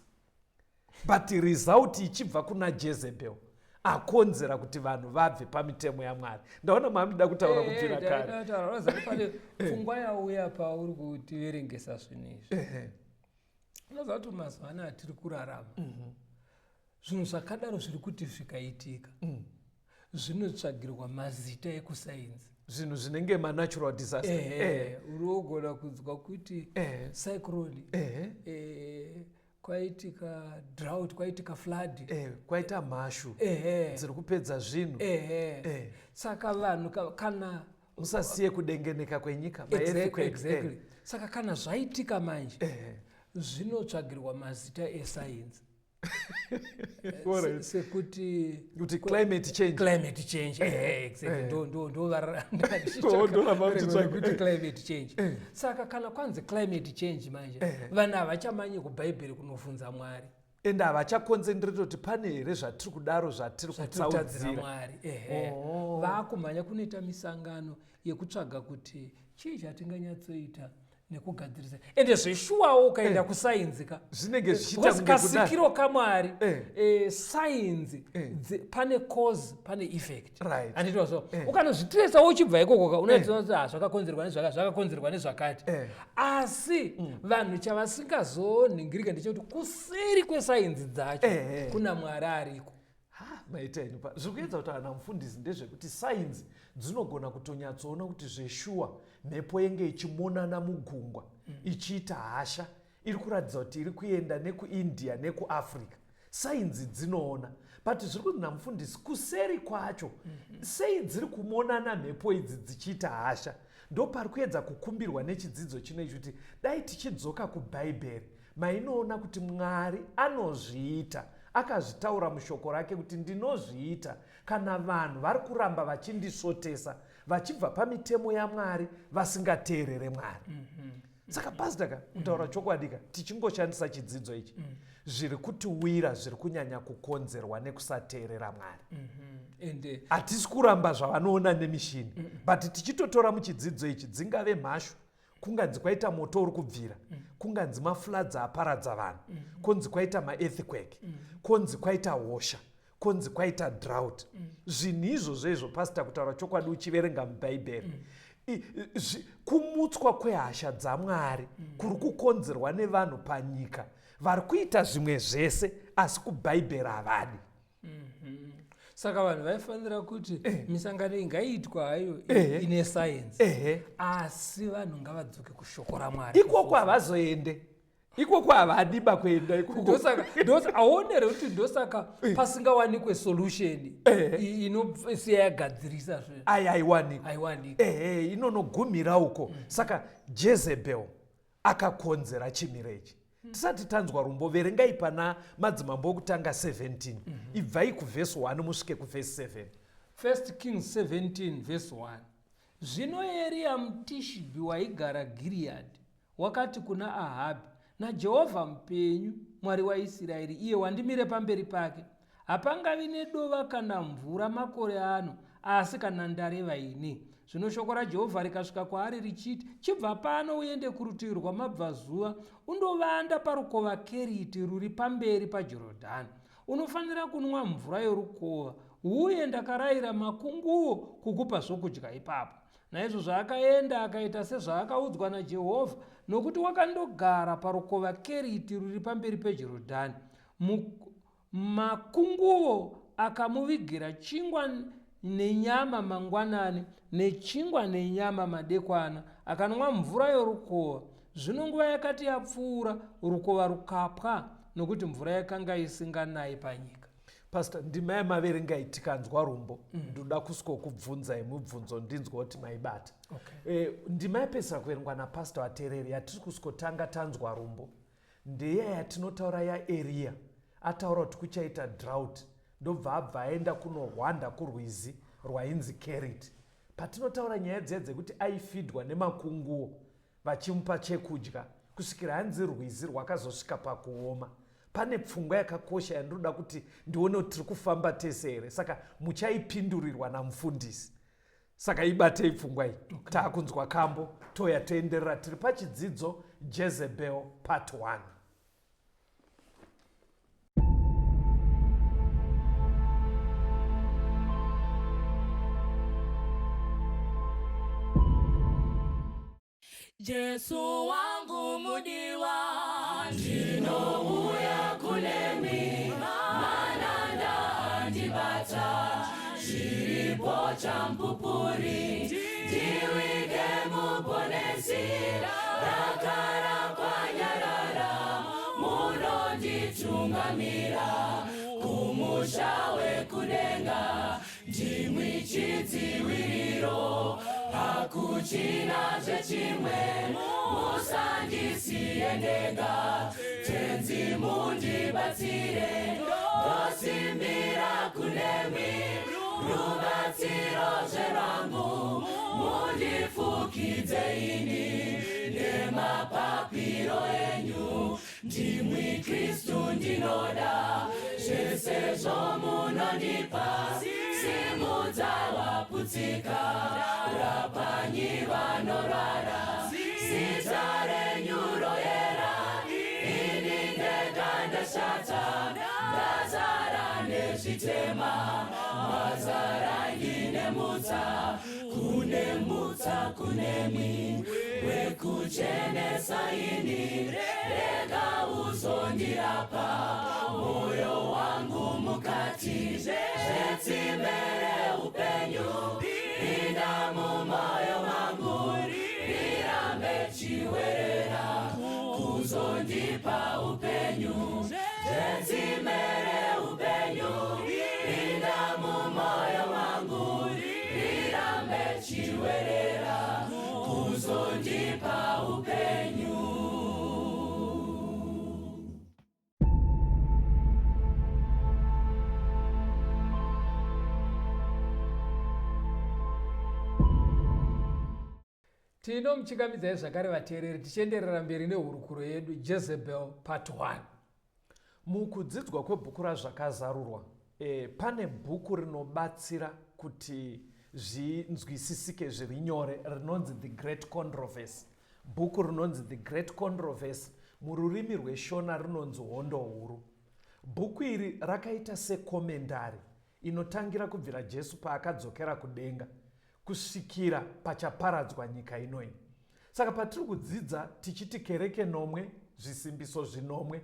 But result ichibva kuna Jezebel akonzera kuti vanhu vabve pamitemo yaMwari. Ndaona maamida kutaura kubvira kare. Ndataura pane pfungwa yauya pauri kutiverengesa zvinhu izvi. Unoziva kuti mazuva anaya tiri kurarama, zvinhu zvakadaro zviri kuti zvikaitika, zvinotsvagirwa mazita ekusainzi. Zvinhu zvinenge manatural disaster. Uri wogona kunzwa kuti cyclone, kwaitika drought, kwaitika flood, Kwaita mhashu dziri kupedza zvinhu. Saka vanhu kana musasiye kudengeneka kwenyika, ma-earthquake. Exactly. Saka kana zvaitika manje, zvinotsvagirwa mazita esainzi. Sekuti kuti climate change. Climate change, exactly. Ndo Oh, ndo ramauchitsvaga. Kuti climate change. Saka kana kwanzi climate change manje, vanhu havachamanyi kuBhaibheri kunobvunza Mwari. Ende havachaconcentrate kuti pane here zvatiri kudaro zvatiri zvatirikutadzira kutsaudzira Mwari. Ehe, vaakumhanya kunoita misangano yekutsvaga kuti chii chatinganyatsoita nekugadzirisa. Ende zveshuwawo ukaenda kusainzi ka, zvinenge zvichiita because kunge kudaro. Kasikiro kaMwari, sainzi pane cause, pane effect. Handiti wazvo? Ukanozvitresa uchibva ikoko ka, unoita kuti zvakakonzerwa nezvakati, zvakakonzerwa nezvakati. Asi vanhu chavasingazonhingirika ndechekuti kuseri kwesainzi dzacho kuna Mwari ariko. Ha, maita henyu. Pa zviri kuedza kuti ana mufundisi ndezvekuti sainzi dzinogona kutonyatsoona kuti zveshuwa mhepo yenge ichimonana mugungwa, ichiita hasha, iri kuratidza kuti iri kuenda nekuIndia nekuAfrica. Sainzi dzinoona, but zviri kunzi namufundisi kuseri kwacho, sei dziri kumonana mhepo idzi dzichiita hasha? Ndo pari kuedza kukumbirwa nechidzidzo chino ichi kuti dai tichidzoka kuBhaibheri mainoona kuti Mwari anozviita, akazvitaura mushoko rake kuti ndinozviita kana vanhu vari kuramba vachindisvotesa vachibva pamitemo yaMwari, vasingateerere Mwari. Saka pastor ka, kutaura chokwadi ka, tichingoshandisa chidzidzo ichi, zviri kutiwira zviri kunyanya kukonzerwa nekusateerera Mwari. Ende Hatisi kuramba zvavanoona nemishini, but tichitotora muchidzidzo ichi, dzingave mhashu, kunganzi kwaita moto uri kubvira, kunganzi mafloods aparadza vanhu, konzi kwaita maearthquake, konzi kwaita hosha, konzi kwaita drought, zvinhu izvozvo izvo, pastor, kutaura chokwadi, uchiverenga muBhaibheri, kumutswa kwehasha dzaMwari kuri kukonzerwa nevanhu panyika vari kuita zvimwe zvese, asi kuBhaibheri havadi. Saka vanhu vaifanira kuti misangano ingaitwa hayo ine sainzi, asi vanhu ngavadzoke kushoko raMwari. Ikoko havazoende. Ikoko havadiba kuenda ikoko. Aonere kuti ndosaka eh. pasingawanikwe solution eh. inosiya yagadzirisa zvinhu. Ai aiwanikwa. Aiwanikwa. Ehe inonogumira uko. Mm. Saka Jezebel akakonzera chimiro ichi. Mm. Tisati tanzwa rumbo verengai pana Madzimambo okutanga 17. Mm -hmm. Ibvai kuvhesi 1 musvike kuvhesi 7. First Kings 17 verse 1. Zvino Eria muTishibhi waigara Giriyadhi wakati kuna Ahabhi, NaJehovha mupenyu, Mwari waIsiraeri, iye wandimire pamberi pake, hapangavi nedova kana mvura makore ano, asi kana ndareva ini. Zvino shoko raJehovha rikasvika kwaari richiti, Chibva pano uende kurutivi rwamabvazuva, undovanda parukova Keriti ruri pamberi paJorodhani. Unofanira kunwa mvura yorukova, uye ndakarayira makunguo kukupa zvokudya ipapo. Naizvozvo akaenda akaita sezvaakaudzwa naJehovha, nokuti wakandogara parukova Keriti ruri pamberi peJorodhani. Makunguo akamuvigira chingwa nenyama mangwanani nechingwa nenyama madekwana, akanwa mvura yorukova. Zvino nguva yakati yapfuura, rukova rukapwa, nokuti mvura yakanga isinganayi panyika. Pastor, ndima yamaverengai tikanzwa rumbo mm. ndoda kusvikokubvunzai mubvunzo ndinzwa kuti maibata. Okay. E, ndima yapedzisira kuverengwa napastor vatereri yatiri kusvikotanga tanzwa rumbo ndeya yatinotaura yaEriya ataura kuti kuchaita drought ndobva abva aenda kunohwanda kurwizi rwainzi Keriti. Patinotaura nyaya dziya dzekuti aifidwa nemakunguo vachimupa chekudya kusvikira hanzi rwizi rwakazosvika pakuoma. Pane pfungwa yakakosha yandinoda kuti ndione kuti tiri kufamba tese here, saka muchaipindurirwa namufundisi. Saka ibatei pfungwa iyi. Okay. Taakunzwa kambo toya toenderera tiri pachidzidzo Jezebel part 1. Jesu wangu mudiwa, ndinouya kunemi, mananda andibata, chiripo chamupupuri, ndiwige muponesi, ndakara kwanyarara, munonditungamira kumusha wekudenga. Ndimwi chidziviriro, hakuchina zvechimwe, musandisiye ndega, Tenzi mundibatsire, ndosimbira kunemi, rubatsiro zverwangu, mundifukidze ini nemapapiro enyu. Ndimwi Kristu ndinoda zvese zvomunondipa, simudza waputsika, rapanyi vanorwara, zita renyu royera, ini ndega ndashata, ndazara nezvitema, mazara ndine mutsa, kune mutsa kunemi wekuchenesa ini rega uzondirapa moyo wangu mukati zvetsime reupenyu pinda mumoyo wangu rirambe chiwerera kuzondipa upenyu zvetsime reupenyu pinda mumoyo wangu rirambe chiwerera kuzondipa upenyu. Tinomuchingamidzai zvakare vateereri tichienderera mberi nehurukuro yedu Jezebel Part 1. Mukudzidzwa kwebhuku raZvakazarurwa, e, pane bhuku rinobatsira kuti zvinzwisisike zviri nyore rinonzi The Great Controversy. Bhuku rinonzi The Great Controversy mururimi rweShona rinonzi Hondo Huru. Bhuku iri rakaita sekomendari inotangira kubvira Jesu paakadzokera kudenga kusvikira pachaparadzwa nyika inoyi. Saka patiri kudzidza tichiti kereke nomwe, zvisimbiso zvinomwe,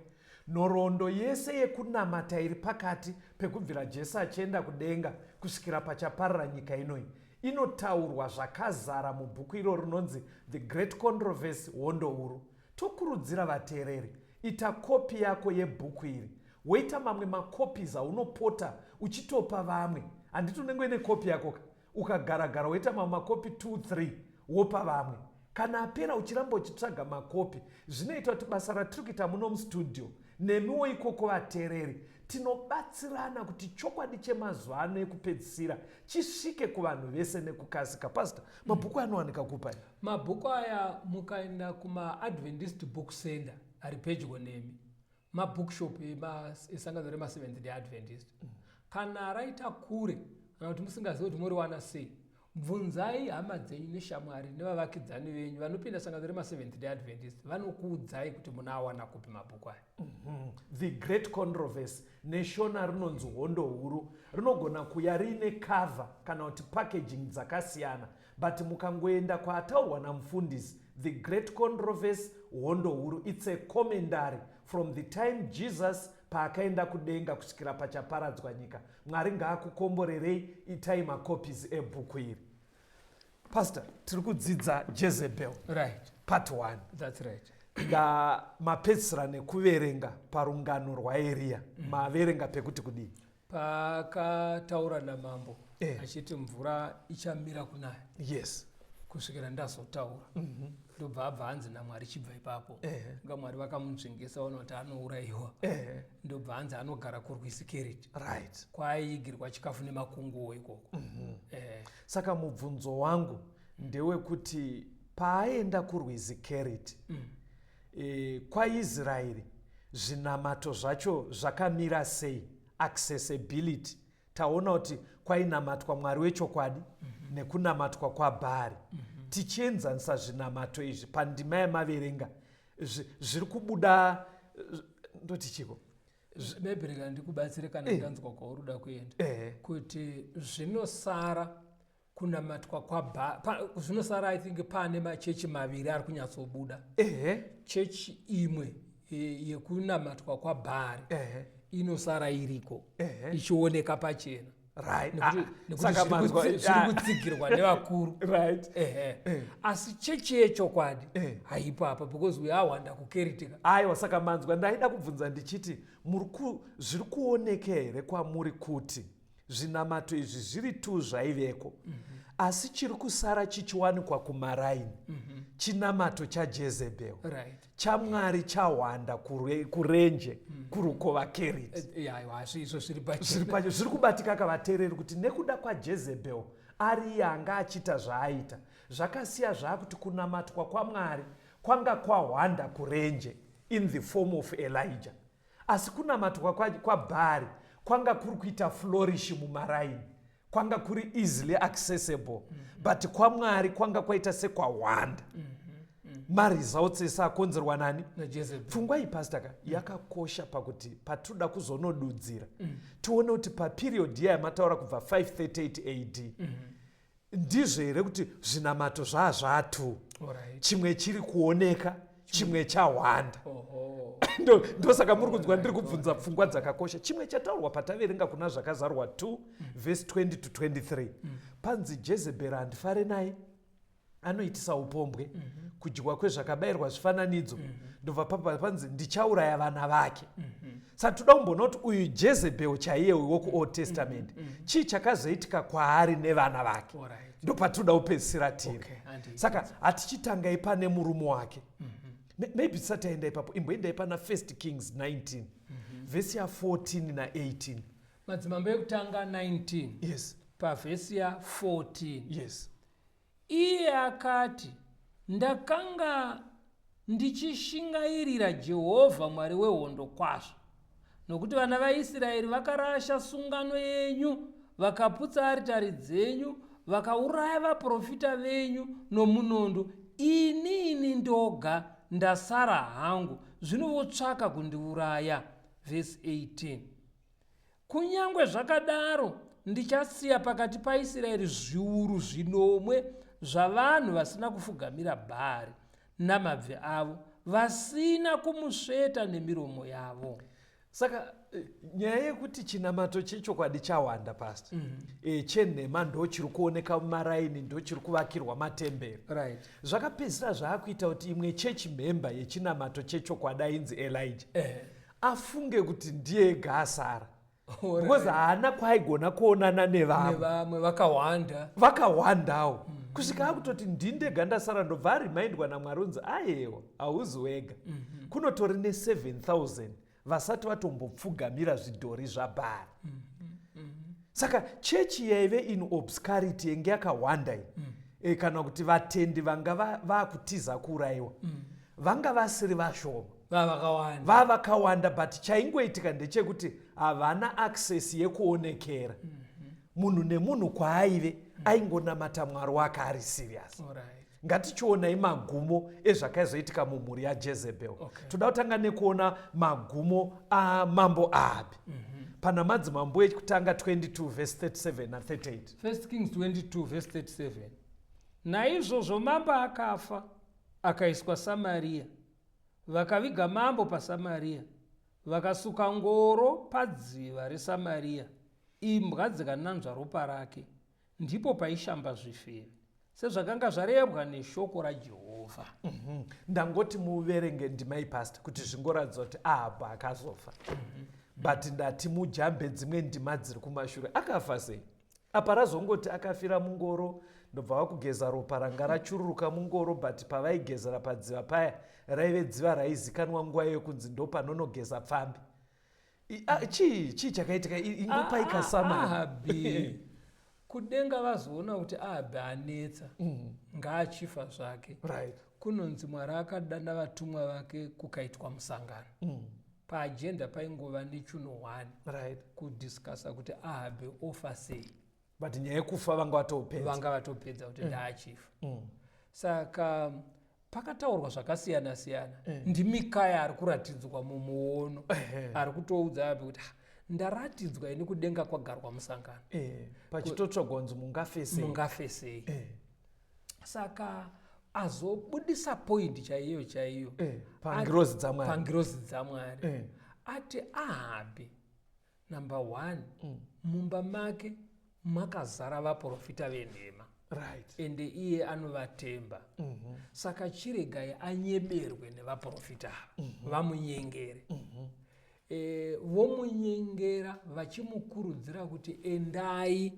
nhoroondo yese yekunamata iri pakati pekubvira Jesu achienda kudenga kusvikira pachaparara nyika inoyi inotaurwa zvakazara mubhuku iro rinonzi The Great Controversy, Hondo Huru. Tokurudzira vateereri, Ita kopi yako yebhuku iri, woita mamwe macopies aunopota uchitopa vamwe. Handiti unenge uine kopi yako ka? Ukagaragara woita mamwe makopi 2 3 wopa vamwe. Kana apera uchiramba uchitsvaga makopi, zvinoita kuti basa ratiri kuita muno mustudio nemiwo ikoko vateereri tinobatsirana kuti chokwadi chemazuva ano ekupedzisira chisvike kuvanhu vese nekukasika. Pastor, mabhuku anowanika kupi aya? Mabhuku aya mukaenda kumaAdventist Book Center ari pedyo nemi, mabookshop esangano remaSeventh Day Adventist. Kana raita kure kana kuti musingazivi kuti moriwana sei, bvunzai hama dzenyu neshamwari nevavakidzani venyu vanopinda sangano remaSeventh Day Adventist, vanokuudzai kuti munoawana kupi mabhuku aya. The Great Controversy neShona rinonzi Hondo Huru, rinogona kuya riine cover kana kuti packaging dzakasiyana, but mukangoenda kwaataurwa namufundisi, The Great Controversy, Hondo Huru, it's a commentary from the time Jesus paakaenda kudenga kusvikira pachaparadzwa nyika. Mwari ngaakukomborerei, itai macopies ebhuku iri. Pastor, tiri kudzidza Jezebel. Right. Part 1. That's right. Mapedzisira nekuverenga parungano rwaEriya. Maverenga pekuti kudii? Paakataura namambo achiti mvura ichamira kunaya. Yes. Kusvikira ndazotaura. Ndobva abva hanzi naMwari chibva ipapo. Nga Mwari vakamunzvengesa vaona kuti anourayiwa. Ndobva hanzi anogara kurwizi Keriti. Right. Kwaaigirwa chikafu nemakunguo ikoko. Saka mubvunzo wangu ndewekuti paaenda kurwizi Keriti, kwaIsraeri zvinamato zvacho zvakamira sei? Accessibility. Taona kuti kwainamatwa Mwari wechokwadi nekunamatwa kwaBhaari. Tichienzanisa zvinamato izvi pandima yamaverenga, zviri kubuda, ndoti chiko? Maybe rega ndikubatsire kana ndanzwa kwauri kuda kuenda. Kuti zvinosara kunamatwa kwaBhaari, zvinosara I think pane machechi maviri ari kunyatsobuda. Chechi imwe yekunamatwa kwaBhaari inosara iriko, ichioneka pachena. Right. Nekuti Saka manzwa, zviri kutsigirwa nevakuru. Right. Asi chechi yechokwadi haipo apa, because we awanda kuKeritika. Aiwa, saka manzwa, ndaida kubvunza ndichiti zviri kuoneka here kwamuri kuti zvinamato izvi zviri tu zvaiveko, asi chiri kusara chichiwanikwa kumaraini chinamato chaJezebel, chaMwari chawanda kurenje, kurukova Keriti. Aiwa, asi izvo zviri pachena. Zviri pachena, zviri kubatika kavateereri kuti nekuda kwaJezebel ari iye anga achiita zvaaita, zvakasiya zvaakuti kunamatwa kwaMwari kwanga kwahwanda kurenje in the form of Elijah, asi kunamatwa kwaBhaari kwanga kuri kuita flourish mumaraini, kwanga kuri easily accessible, but kwaMwari kwanga kwaita sekwahwanda. Maresults ese akonzerwa nani? NaJezebel. Pfungwa iyi, Pastor ka, yakakosha pakuti patinoda kuzonodudzira tione kuti paperiod iya yamataura kubva 538 AD, ndizvo here kuti zvinamato zvaa zvatu, chimwe chiri kuoneka, chimwe chahwanda? Ndosaka muri kunzwa ndiri kubvunza pfungwa dzakakosha. Chimwe chataurwa pataverenga kuna Zvakazarwa 2 vhesi 20 to 23, panzi Jezebheri handifare naye, anoitisa upombwe, kudyiwa kwezvakabayirwa zvifananidzo. Ndobva papa panzi ndichauraya vana vake. Saka toda kumboona kuti uyu Jezebhel chaiye wokuOld Testament, chii chakazoitika kwaari nevana vake? Ndopatinoda kupedzisira tiri. Saka hatichitangai pane murume wake. Maybe tisati taenda ipapo, imboendai pana First Kings 19 vhesi ya14 na18. Madzimambo Ekutanga 19. Yes. Pavhesi ya14. Yes. Iye akati, ndakanga ndichishingairira Jehovha Mwari wehondo kwazvo, nokuti vana vaIsraeri vakarasha sungano yenyu, vakaputsa aritari dzenyu, vakauraya vaprofita venyu nomunondo. Inini ndoga ndasara hangu, zvino votsvaka kundiuraya. Vhesi 18. Kunyange zvakadaro, ndichasiya pakati paIsraeri zviuru zvinomwe zvavanhu vasina kufugamira Bhaari namabvi avo, vasina kumusveta nemiromo yavo. Saka nyaya yekuti chinamato chechokwadi chawanda, pastor, chenhema ndo chiri kuoneka mumaraini, ndo chiri kuvakirwa matemberi. Zvakapedzisira zvaakuita kuti imwe chechi member yechinamato chechokwadi ainzi Elijah afunge kuti ndiye ega asara, because haana kwaaigona kuonana nevamwe. Nevamwe vakawanda. Vakawandawo, kusvika akutoti, "Ndindega ndasara." Ndobva arimindwa naMwari unzi, "Ayewa, hauzi wega, kunotori ne7000 vasati vatombopfugamira zvidhori zvaBhara." Saka chechi yaive in obscurity, yenge yakawanda iyi, kana kuti vatendi vanga vaakutiza kuurayiwa, vanga vasiri vashoma. Vavakawanda. Vavakawanda, but chaingoitika ndechekuti havana access yekuonekera. Munhu nemunhu kwaaive aingonamata Mwari wake ari serious. Ngatichionai magumo ezvakazoitika mumhuri yaJezebel. Toda kutanga nekuona magumo amambo Ahabhi pana Madzimambo Ekutanga 22 vhesi 37 na38. First Kings 22 verse 37: "Naizvozvo mambo akafa, akaiswa Samariya. Vakaviga mambo paSamariya, vakasuka ngoro padziva reSamariya. Imbwa dzikananzva ropa rake. Ndipo paishamba zvifeve, sezvakanga zvarebwa neshoko raJehovha." Ndangoti muverenge ndimai, pastor, kuti zvingoratidza kuti Ahabhu akazofa, but ndati mujambe dzimwe ndima dziri kumashure. Akafa sei? Apa razongoti akafira mungoro, ndobva vakugeza ropa ranga rachururuka mungoro, but pavaigezera padziva paya, raive dziva raizikanwa nguva iyo kunzi ndo panonogeza pfambi. Chii chakaitika? Ingopai kasamani. Ahabhi, kudenga vazoona kuti Ahabhi anetsa, ngaachifa zvake. Kunonzi Mwari akadana vatumwa vake, kukaitwa musangano. Paagenda paingova nechinhu 1, kudiscussa kuti Ahabhi ofa sei. But nyaya yekufa vanga vatopedza. Vanga vatopedza kuti ndaachifa. Saka pakataurwa zvakasiyana siyana. NdiMikaya ari kuratidzwa mumuono, ari kutoudza Ahabhi kuti, "Ah, ndaratidzwa ini kudenga kwagarwa musangano." Pachitotsvagwa kunzi mungafe sei. Mungafe sei. Saka azobudisa point chaiyo chaiyo Pangirozi dzaMwari. Pangirozi dzaMwari. Ati Ahabhi, number one, mumba make makazara vaprofita venhema, ende iye anovatemba. Saka chiregai anyeberwe nevaprofita ava, vamunyengere. Vomunyengera vachimukurudzira kuti, "Endai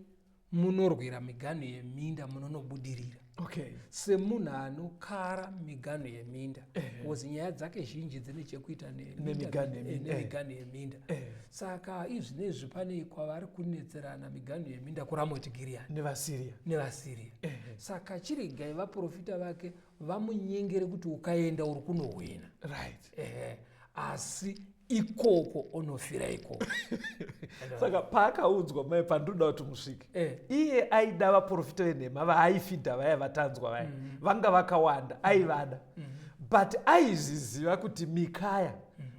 munorwira miganhu yeminda, munonobudirira." Semunhu anokara miganhu yeminda, because nyaya dzake zhinji dzine chekuita Nemiganhu yeminda. Nemiganhu yeminda. Saka izvinezvi pane kwavari kunetserana miganhu yeminda kuRamoti Giriyadi. NevaSiriya. NevaSiriya. Saka chiregai vaprofita vake vamunyengere kuti ukaenda uri kunohwina. Ehe, asi ikoko onofira ikoko. Saka paakaudzwa mai, pandinoda kuti musvike, iye aida vaprofita venhema vaaifidha vaya vatanzwa vaya, vanga vakawanda, aivada, but aizviziva kuti Mikaya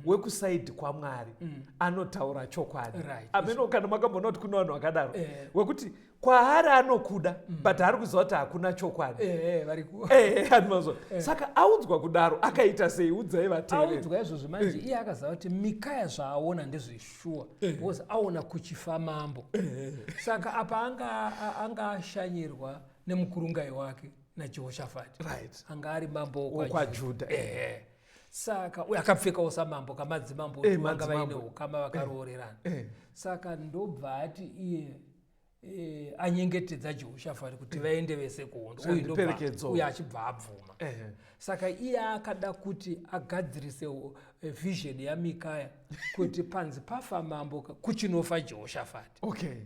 wekusaidhi kwaMwari anotaura chokwadi. Ameno kana makamboona kuti kune vanhu vakadaro, wekuti kwaari anokuda, but ari kuziva kuti hakuna chokwadi. Variku. Andimazwa. Saka audzwa kudaro akaita sei? Udzai vateereri. Audzwa izvozvo manje, iye akaziva kuti Mikaya zvaaona ndezveshuwa, because aona kuchifa mambo. Saka apa anga ashanyirwa nemukurungai wake naJehoshafati, anga ari mambo wokwaJudha. Ehe. Saka uye akapfekawo samambo kamadzimambo, vanga vaine madzimambo. ukama, vakaroorerana. Saka ndobva ati iye anyengetedza Jehoshafati kuti vaende vese kuhondo. Saka Uyu ndiperekedzowo. Uyu achibva abvuma. Saka iye akada kuti agadzirise vision yaMikaya kuti panzi pafa mambo kuchinofa Jehoshafati.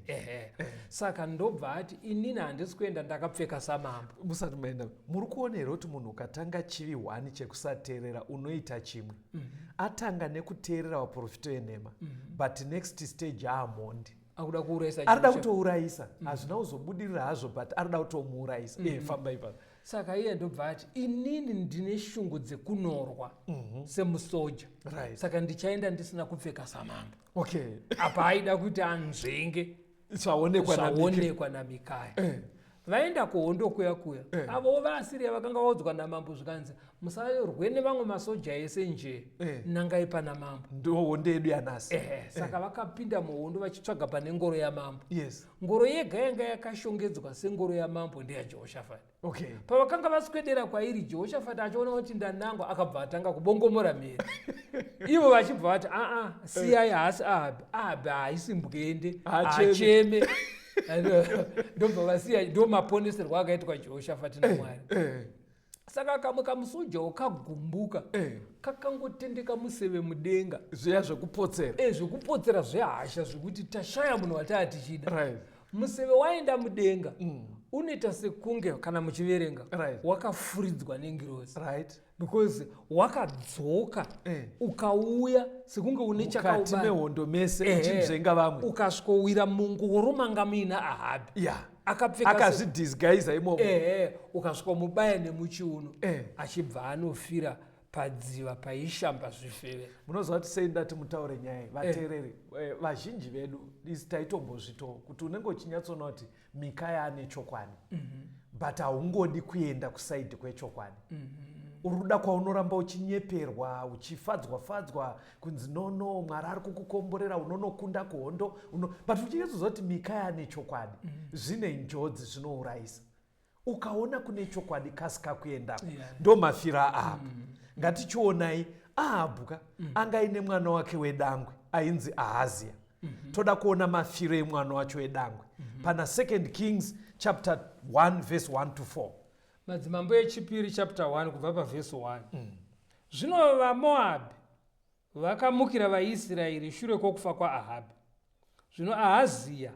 Ehe. Saka ndobva ati, "Inini handisi kuenda ndakapfeka samambo." Musati maenda, muri kuona here kuti munhu ukatanga chivi hwani chekusateerera, unoita chimwe? Atanga nekuteerera vaprofita venhema, but next stage aamhondi. Akuda kuurayisa Arida Jehoshafati. kutourayisa. Hazvina kuzobudirira hazvo, but arida kutomuurayisa. Famba ipapo. Saka iye ndobva ati, "Inini ndine shungu dzekunorwa semusoja, saka ndichaenda ndisina kupfeka samambo." Apa aida kuti anzvenge Zvaonekwa naMika. Zvaonekwa naMikaya. Vaenda kuhondo kuya kuya, avowo vaAsiriya vakanga vaudzwa namambo zvikanzi, musarwe nevamwe masoja ese nje, nangai pana mambo. Ndo hondo yedu yanhasi. Ehe, saka vakapinda muhondo vachitsvaga pane ngoro yamambo. Ngoro yega yanga yakashongedzwa sengoro yamambo ndeyaJehoshafati. Pavakanga vaswedera kwairi, Jehoshafati achiona kuti ndanangwa, akabva atanga kubongomora mhere, ivo vachibva vati, aa, siyai, haasi Ahabhi, Ahabhi haisi mbwende. Haacheme. Haacheme. Ndobva vasiya. Ndo maponeserwo akaitwa Jehoshafati naMwari. Saka kamwe kamusojawo kagumbuka, kakangotendeka museve mudenga. Zviya zvekupotsera. Zvekupotsera, zvehasha, zvekuti tashaya munhu wataa tichida. Museve waenda mudenga, unoita sekunge kana muchiverenga, wakafuridzwa nengirozi, because wakadzoka, ukauya sekunge une mukati chakaubaya. Mehondo mese, uchinzvenga vamwe. Ukasvikowira mungoro manga muina Ahabhi, akapfeka akazvidisguisa imomo. Ehe, ukasvika mubaya nemuchiuno, achibva anofira padziva paishamba zvifeve. Munoziva kuti sei ndati mutaure nyaya iyi, vateereri? Vazhinji vedu isi taitombozvitawo kuti unenge uchinyatsoona kuti Mikaya ane chokwadi, but haungodi kuenda kuside kwechokwadi. Uri kuda kwaunoramba uchinyeperwa, uchifadzwa fadzwa, kunzi no no, Mwari ari kukukomborera, unonokunda kuhondo uno... but uchinyatsoziva kuti Mikaya ane chokwadi. Zvine njodzi, zvinourayisa. Ukaona kune chokwadi, kasika kuendako. Ndo mafira Ahabhu. Ngatichionai Ahabhu ka, anga aine mwana wake wedangwe ainzi Ahazia. Toda kuona mafiro emwana wacho wedangwe pana Second Kings chapter 1 verse 1 to 4. Madzimambo Echipiri chapter 1 kubva pavhesi 1. Zvino vaMoabhi vakamukira vaIsraeri shure kwokufa kwaAhabhi. Zvino Ahaziya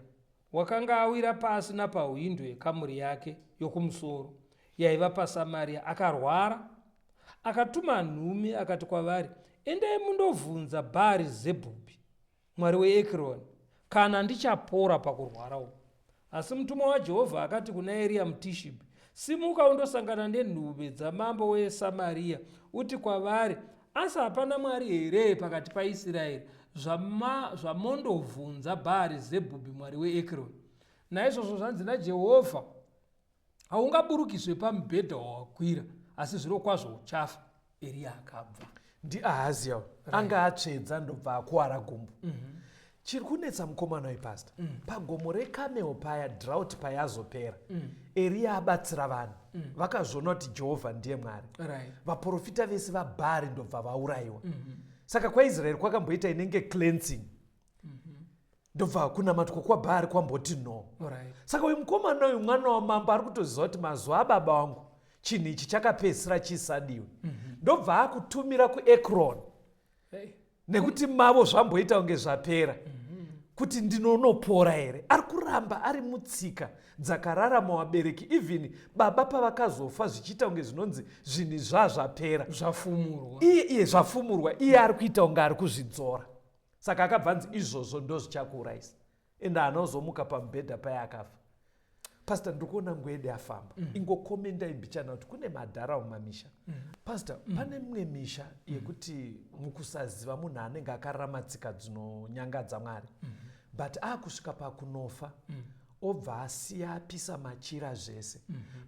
wakanga awira pasi napahwindo yekamuri yake yokumusoro yaiva paSamaria, akarwara. Akatuma nhume akati kwavari, "Endai mundobvunza Bhaari Zebhubhi, mwari weEkironi, kana ndichapora pakurwara uku." Asi mutumwa waJehovha akati kuna Eriya muTishibhi, "Simuka undosangana nenhume dzamambo weSamaria, uti kwavari, 'Asi hapana Mwari here pakati paIsraeri, zvamondobvunza Bhaari Zebhubhi, mwari weEkironi? Naizvozvo zvanzi naJehovha: Haungaburukizve pamubhedha wawakwira, asi zviro kwazvo uchafa." Eriya akabva. NdiAhazia anga atsvedza, ndobva akuwara gumbo. Chiri kunetsa mukomana wepasta, pagomo reKamel paya, drought payazopera, Eriya abatsira vanhu, vakazviona kuti Jehovha ndiye Mwari. Vaprofita vese vaBhaari ndobva vaurayiwa. Saka kwaIsraeri kwakamboita inenge cleansing, ndobva kunamatwa kwaBhaari kwamboti no. Saka uyu mukomana uyu, mwana wamambo, ari kutoziva kuti mazuva ababa vangu chinhu ichi chakapedzisira chisadiwe. Ndobva akutumira kuEkron, nekuti mavo zvamboita kunge zvapera, kuti ndinonopora here. Ari kuramba ari mutsika dzakararama vabereki, even baba pavakazofa, zvichiita kunge zvinonzi zvinhu zvazvapera. Zvafumurwa. Iye iye zvafumurwa, iye ari kuita kunge ari kuzvidzora. Saka akabva anzi, "Izvozvo ndo zvichakuurayisa." Ende haana kuzomuka pamubhedha paya, akafa. Pastor, ndiri kuona ngwede afamba. Ingokomendai mbichana kuti kune madhara mumamisha. Pastor, pane mimwe misha yekuti mukusaziva munhu anenge akararama tsika dzinonyangadza Mwari, but aakusvika pakunofa, obva asiya apisa machira, zvese.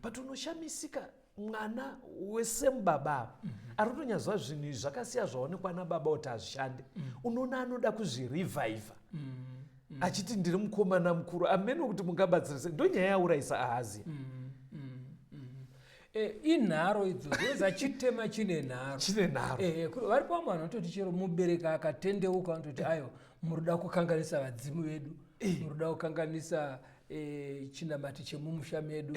But unoshamisika, mwana wesemubaba ava ari kutonyaziva zvinhu izvi zvakasiya zvaonekwa nababa kuti hazvishande. Unoona anoda kuzvirevivha achiti, "Ndiri mukomana mukuru." Amene kuti mungabatsira sei? Ndo nyaya yaurayisa Ahazia. Inharo idzo dzoza, chitema chine nharo. Chine nharo. Varipo vamwe vanhu vanototi chero mubereki akatendeuka, vanototi, "Aiwa, muruda kukanganisa vadzimu vedu, muruda kukanganisa chinamati chemumusha medu,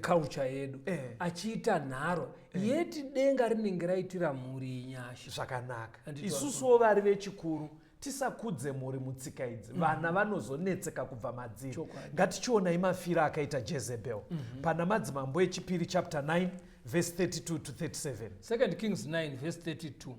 culture yedu." Achiita nharo, yeti denga rinenge raitira mhuri nyasha. Zvakanaka. Handiti? Isusuwo vari vechikuru tisakudze mhuri mutsika idzi. Vana vanozonetseka kubva madziri. Ngatichionai mafiro akaita Jezebel pana Madzimambo Echipiri chapter 9 verse 32 to 37. Second Kings 9 verse 32.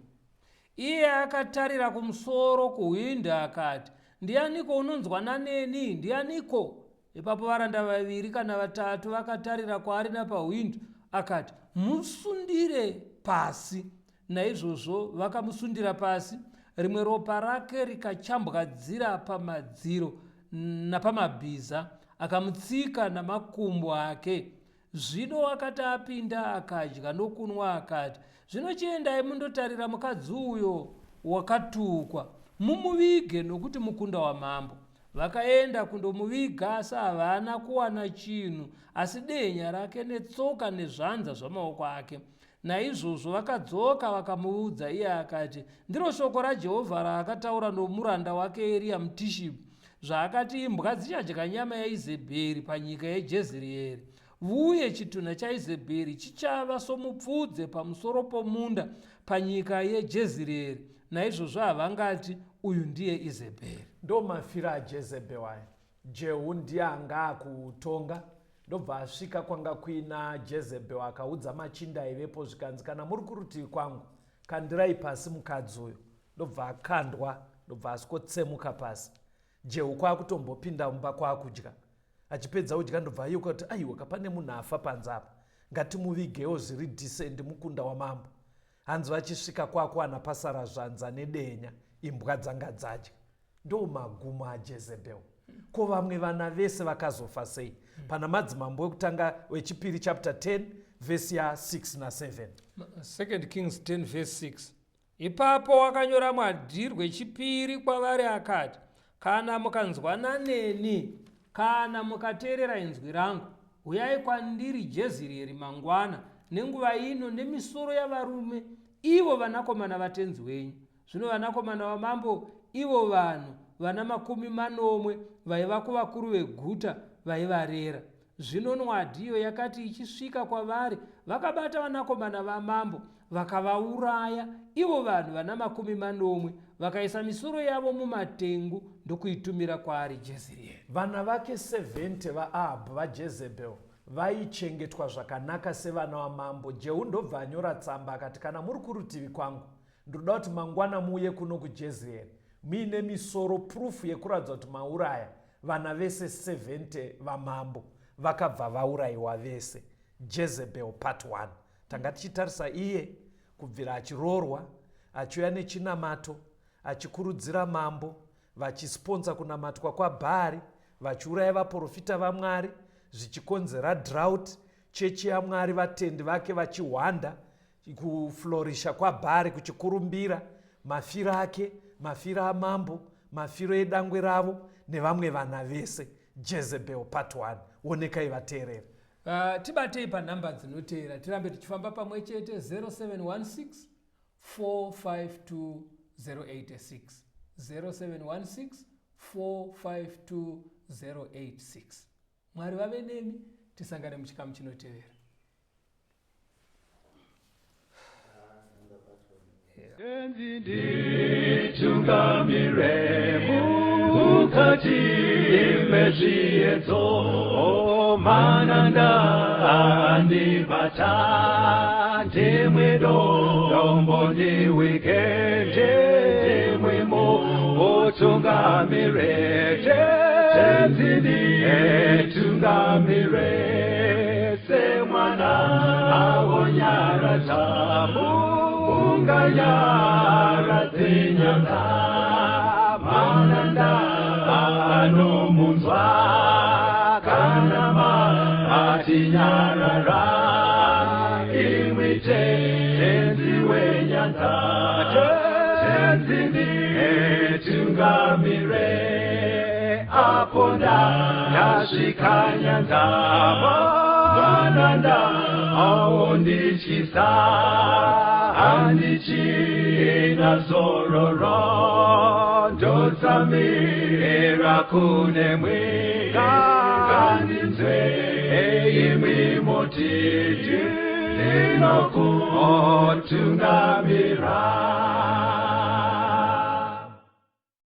Iye akatarira kumusoro kuhwindo akati, "Ndianiko unonzwana neni? Ndianiko?" Ipapo varanda vaviri kana vatatu vakatarira kwaari napahwindo. Akati, "Musundire pasi." Naizvozvo vakamusundira pasi, rimwe ropa rake rikachambwadzira pamadziro napamabhiza. Akamutsika namakumbo ake. Zvino wakati apinda akadya nokunwa akati, Zvino chiendai mundotarira mukadzi uyo wakatukwa, mumuvige nokuti mukunda wamambo. Vakaenda kundomuviga asi havana kuwana chinhu asi dehenya rake netsoka nezvanza zvamaoko ake. Naizvozvo vakadzoka vakamuudza, iye akati, Ndiro shoko raJehovha raakataura nomuranda wake Eriya muTishibhi, zvaakati, Imbwa dzichadya nyama yaIzebheri panyika yeJezreeri, vuye chitunha chaIzebheri chichava somupfudze pamusoro pomunda panyika yeJezreeri. Naizvozvo havangati, Uyu ndiye Izebheri. Ndo mafiro aJezebheri aya. Jehu ndiye anga akutonga ndobva asvika kwanga kuina Jezebel akaudza machinda aivepo zvikanzi kana muri kurutivi kwangu kandirai pasi mukadzi uyo ndobva akandwa ndobva asvikotsemuka pasi Jehu kwakutombopinda mumba kwakudya achipedza kudya ndobva ayeuka kuti aiwa kapane munhu afa panze apa ngatimuvigewo zviri decent mukunda wamambo hanzi vachisvika kwakuwana pasara zvanza nedenya imbwa dzanga dzadya ndo magumo ajezebel ko vamwe vana vese vakazofa sei pana madzimambo wekutanga wechipiri chapter 10 vhesi ya6 na7 Second Kings 10 verse 6 Ipapo wakanyora mwadhi rwechipiri kwavari akati, Kana mukanzwana neni, kana mukateerera inzwi rangu, huyai kwandiri Jezirieri mangwana nenguva ino nemisoro yavarume, ivo vanakomana vatenzi wenyu. Zvino vanakomana vamambo, ivo vanhu vana 70 vaiva kuvakuru veguta vaivarera. Zvino nwadhi iyo yakati ichisvika kwavari, vakabata vanakomana vamambo, vakavauraya, ivo vanhu vana 70, vakaisa misoro yavo mumatengu ndokuitumira kwaari Jezirieri. Vana vake 70 vaAhabhu vaJezebel vaichengetwa zvakanaka sevana vamambo. Jehu ndobva anyora tsamba akati, Kana muri kurutivi kwangu, ndinoda kuti mangwana muuye kuno kuJezreeri muine misoro proof yekuratidza kuti mauraya vana vese 70 vamambo. Vakabva vaurayiwa vese. Jezebel part 1. Tanga tichitarisa iye kubvira achiroorwa, achiuya nechinamato, achikurudzira mambo, vachisponsa kunamatwa kwaBhaari, vachiuraya vaprofita vaMwari, zvichikonzera drought, chechi yaMwari vatendi vake vachihwanda, kuflorisha kwaBhaari kuchikurumbira, mafiro ake, mafiro amambo, mafiro edangwe ravo nevamwe vana vese. Jezebel part 1. Wonekai vateereri. Tibatei panhamba dzinoteera tirambe tichifamba pamwe chete 0716 452 086 0716 452 086. Mwari vave nemi, tisangane muchikamu chinotevera. Tenzi nditungamire mukati mezviedzo mananda andibata ndimwe dombo ndiwike ndimwe mutungamire Tenzi nditungamire semwana awonyaradza unganyaradze nyanga mananda anomunzwa kana matinyarara imwi Tenzi wenyanza Tenzi nditungamire apo ndasvika nyanza mananda aondityisa handichina zororo ndotsamira kune mwe ngandinzwe imwi mutiti ndinokutungamira.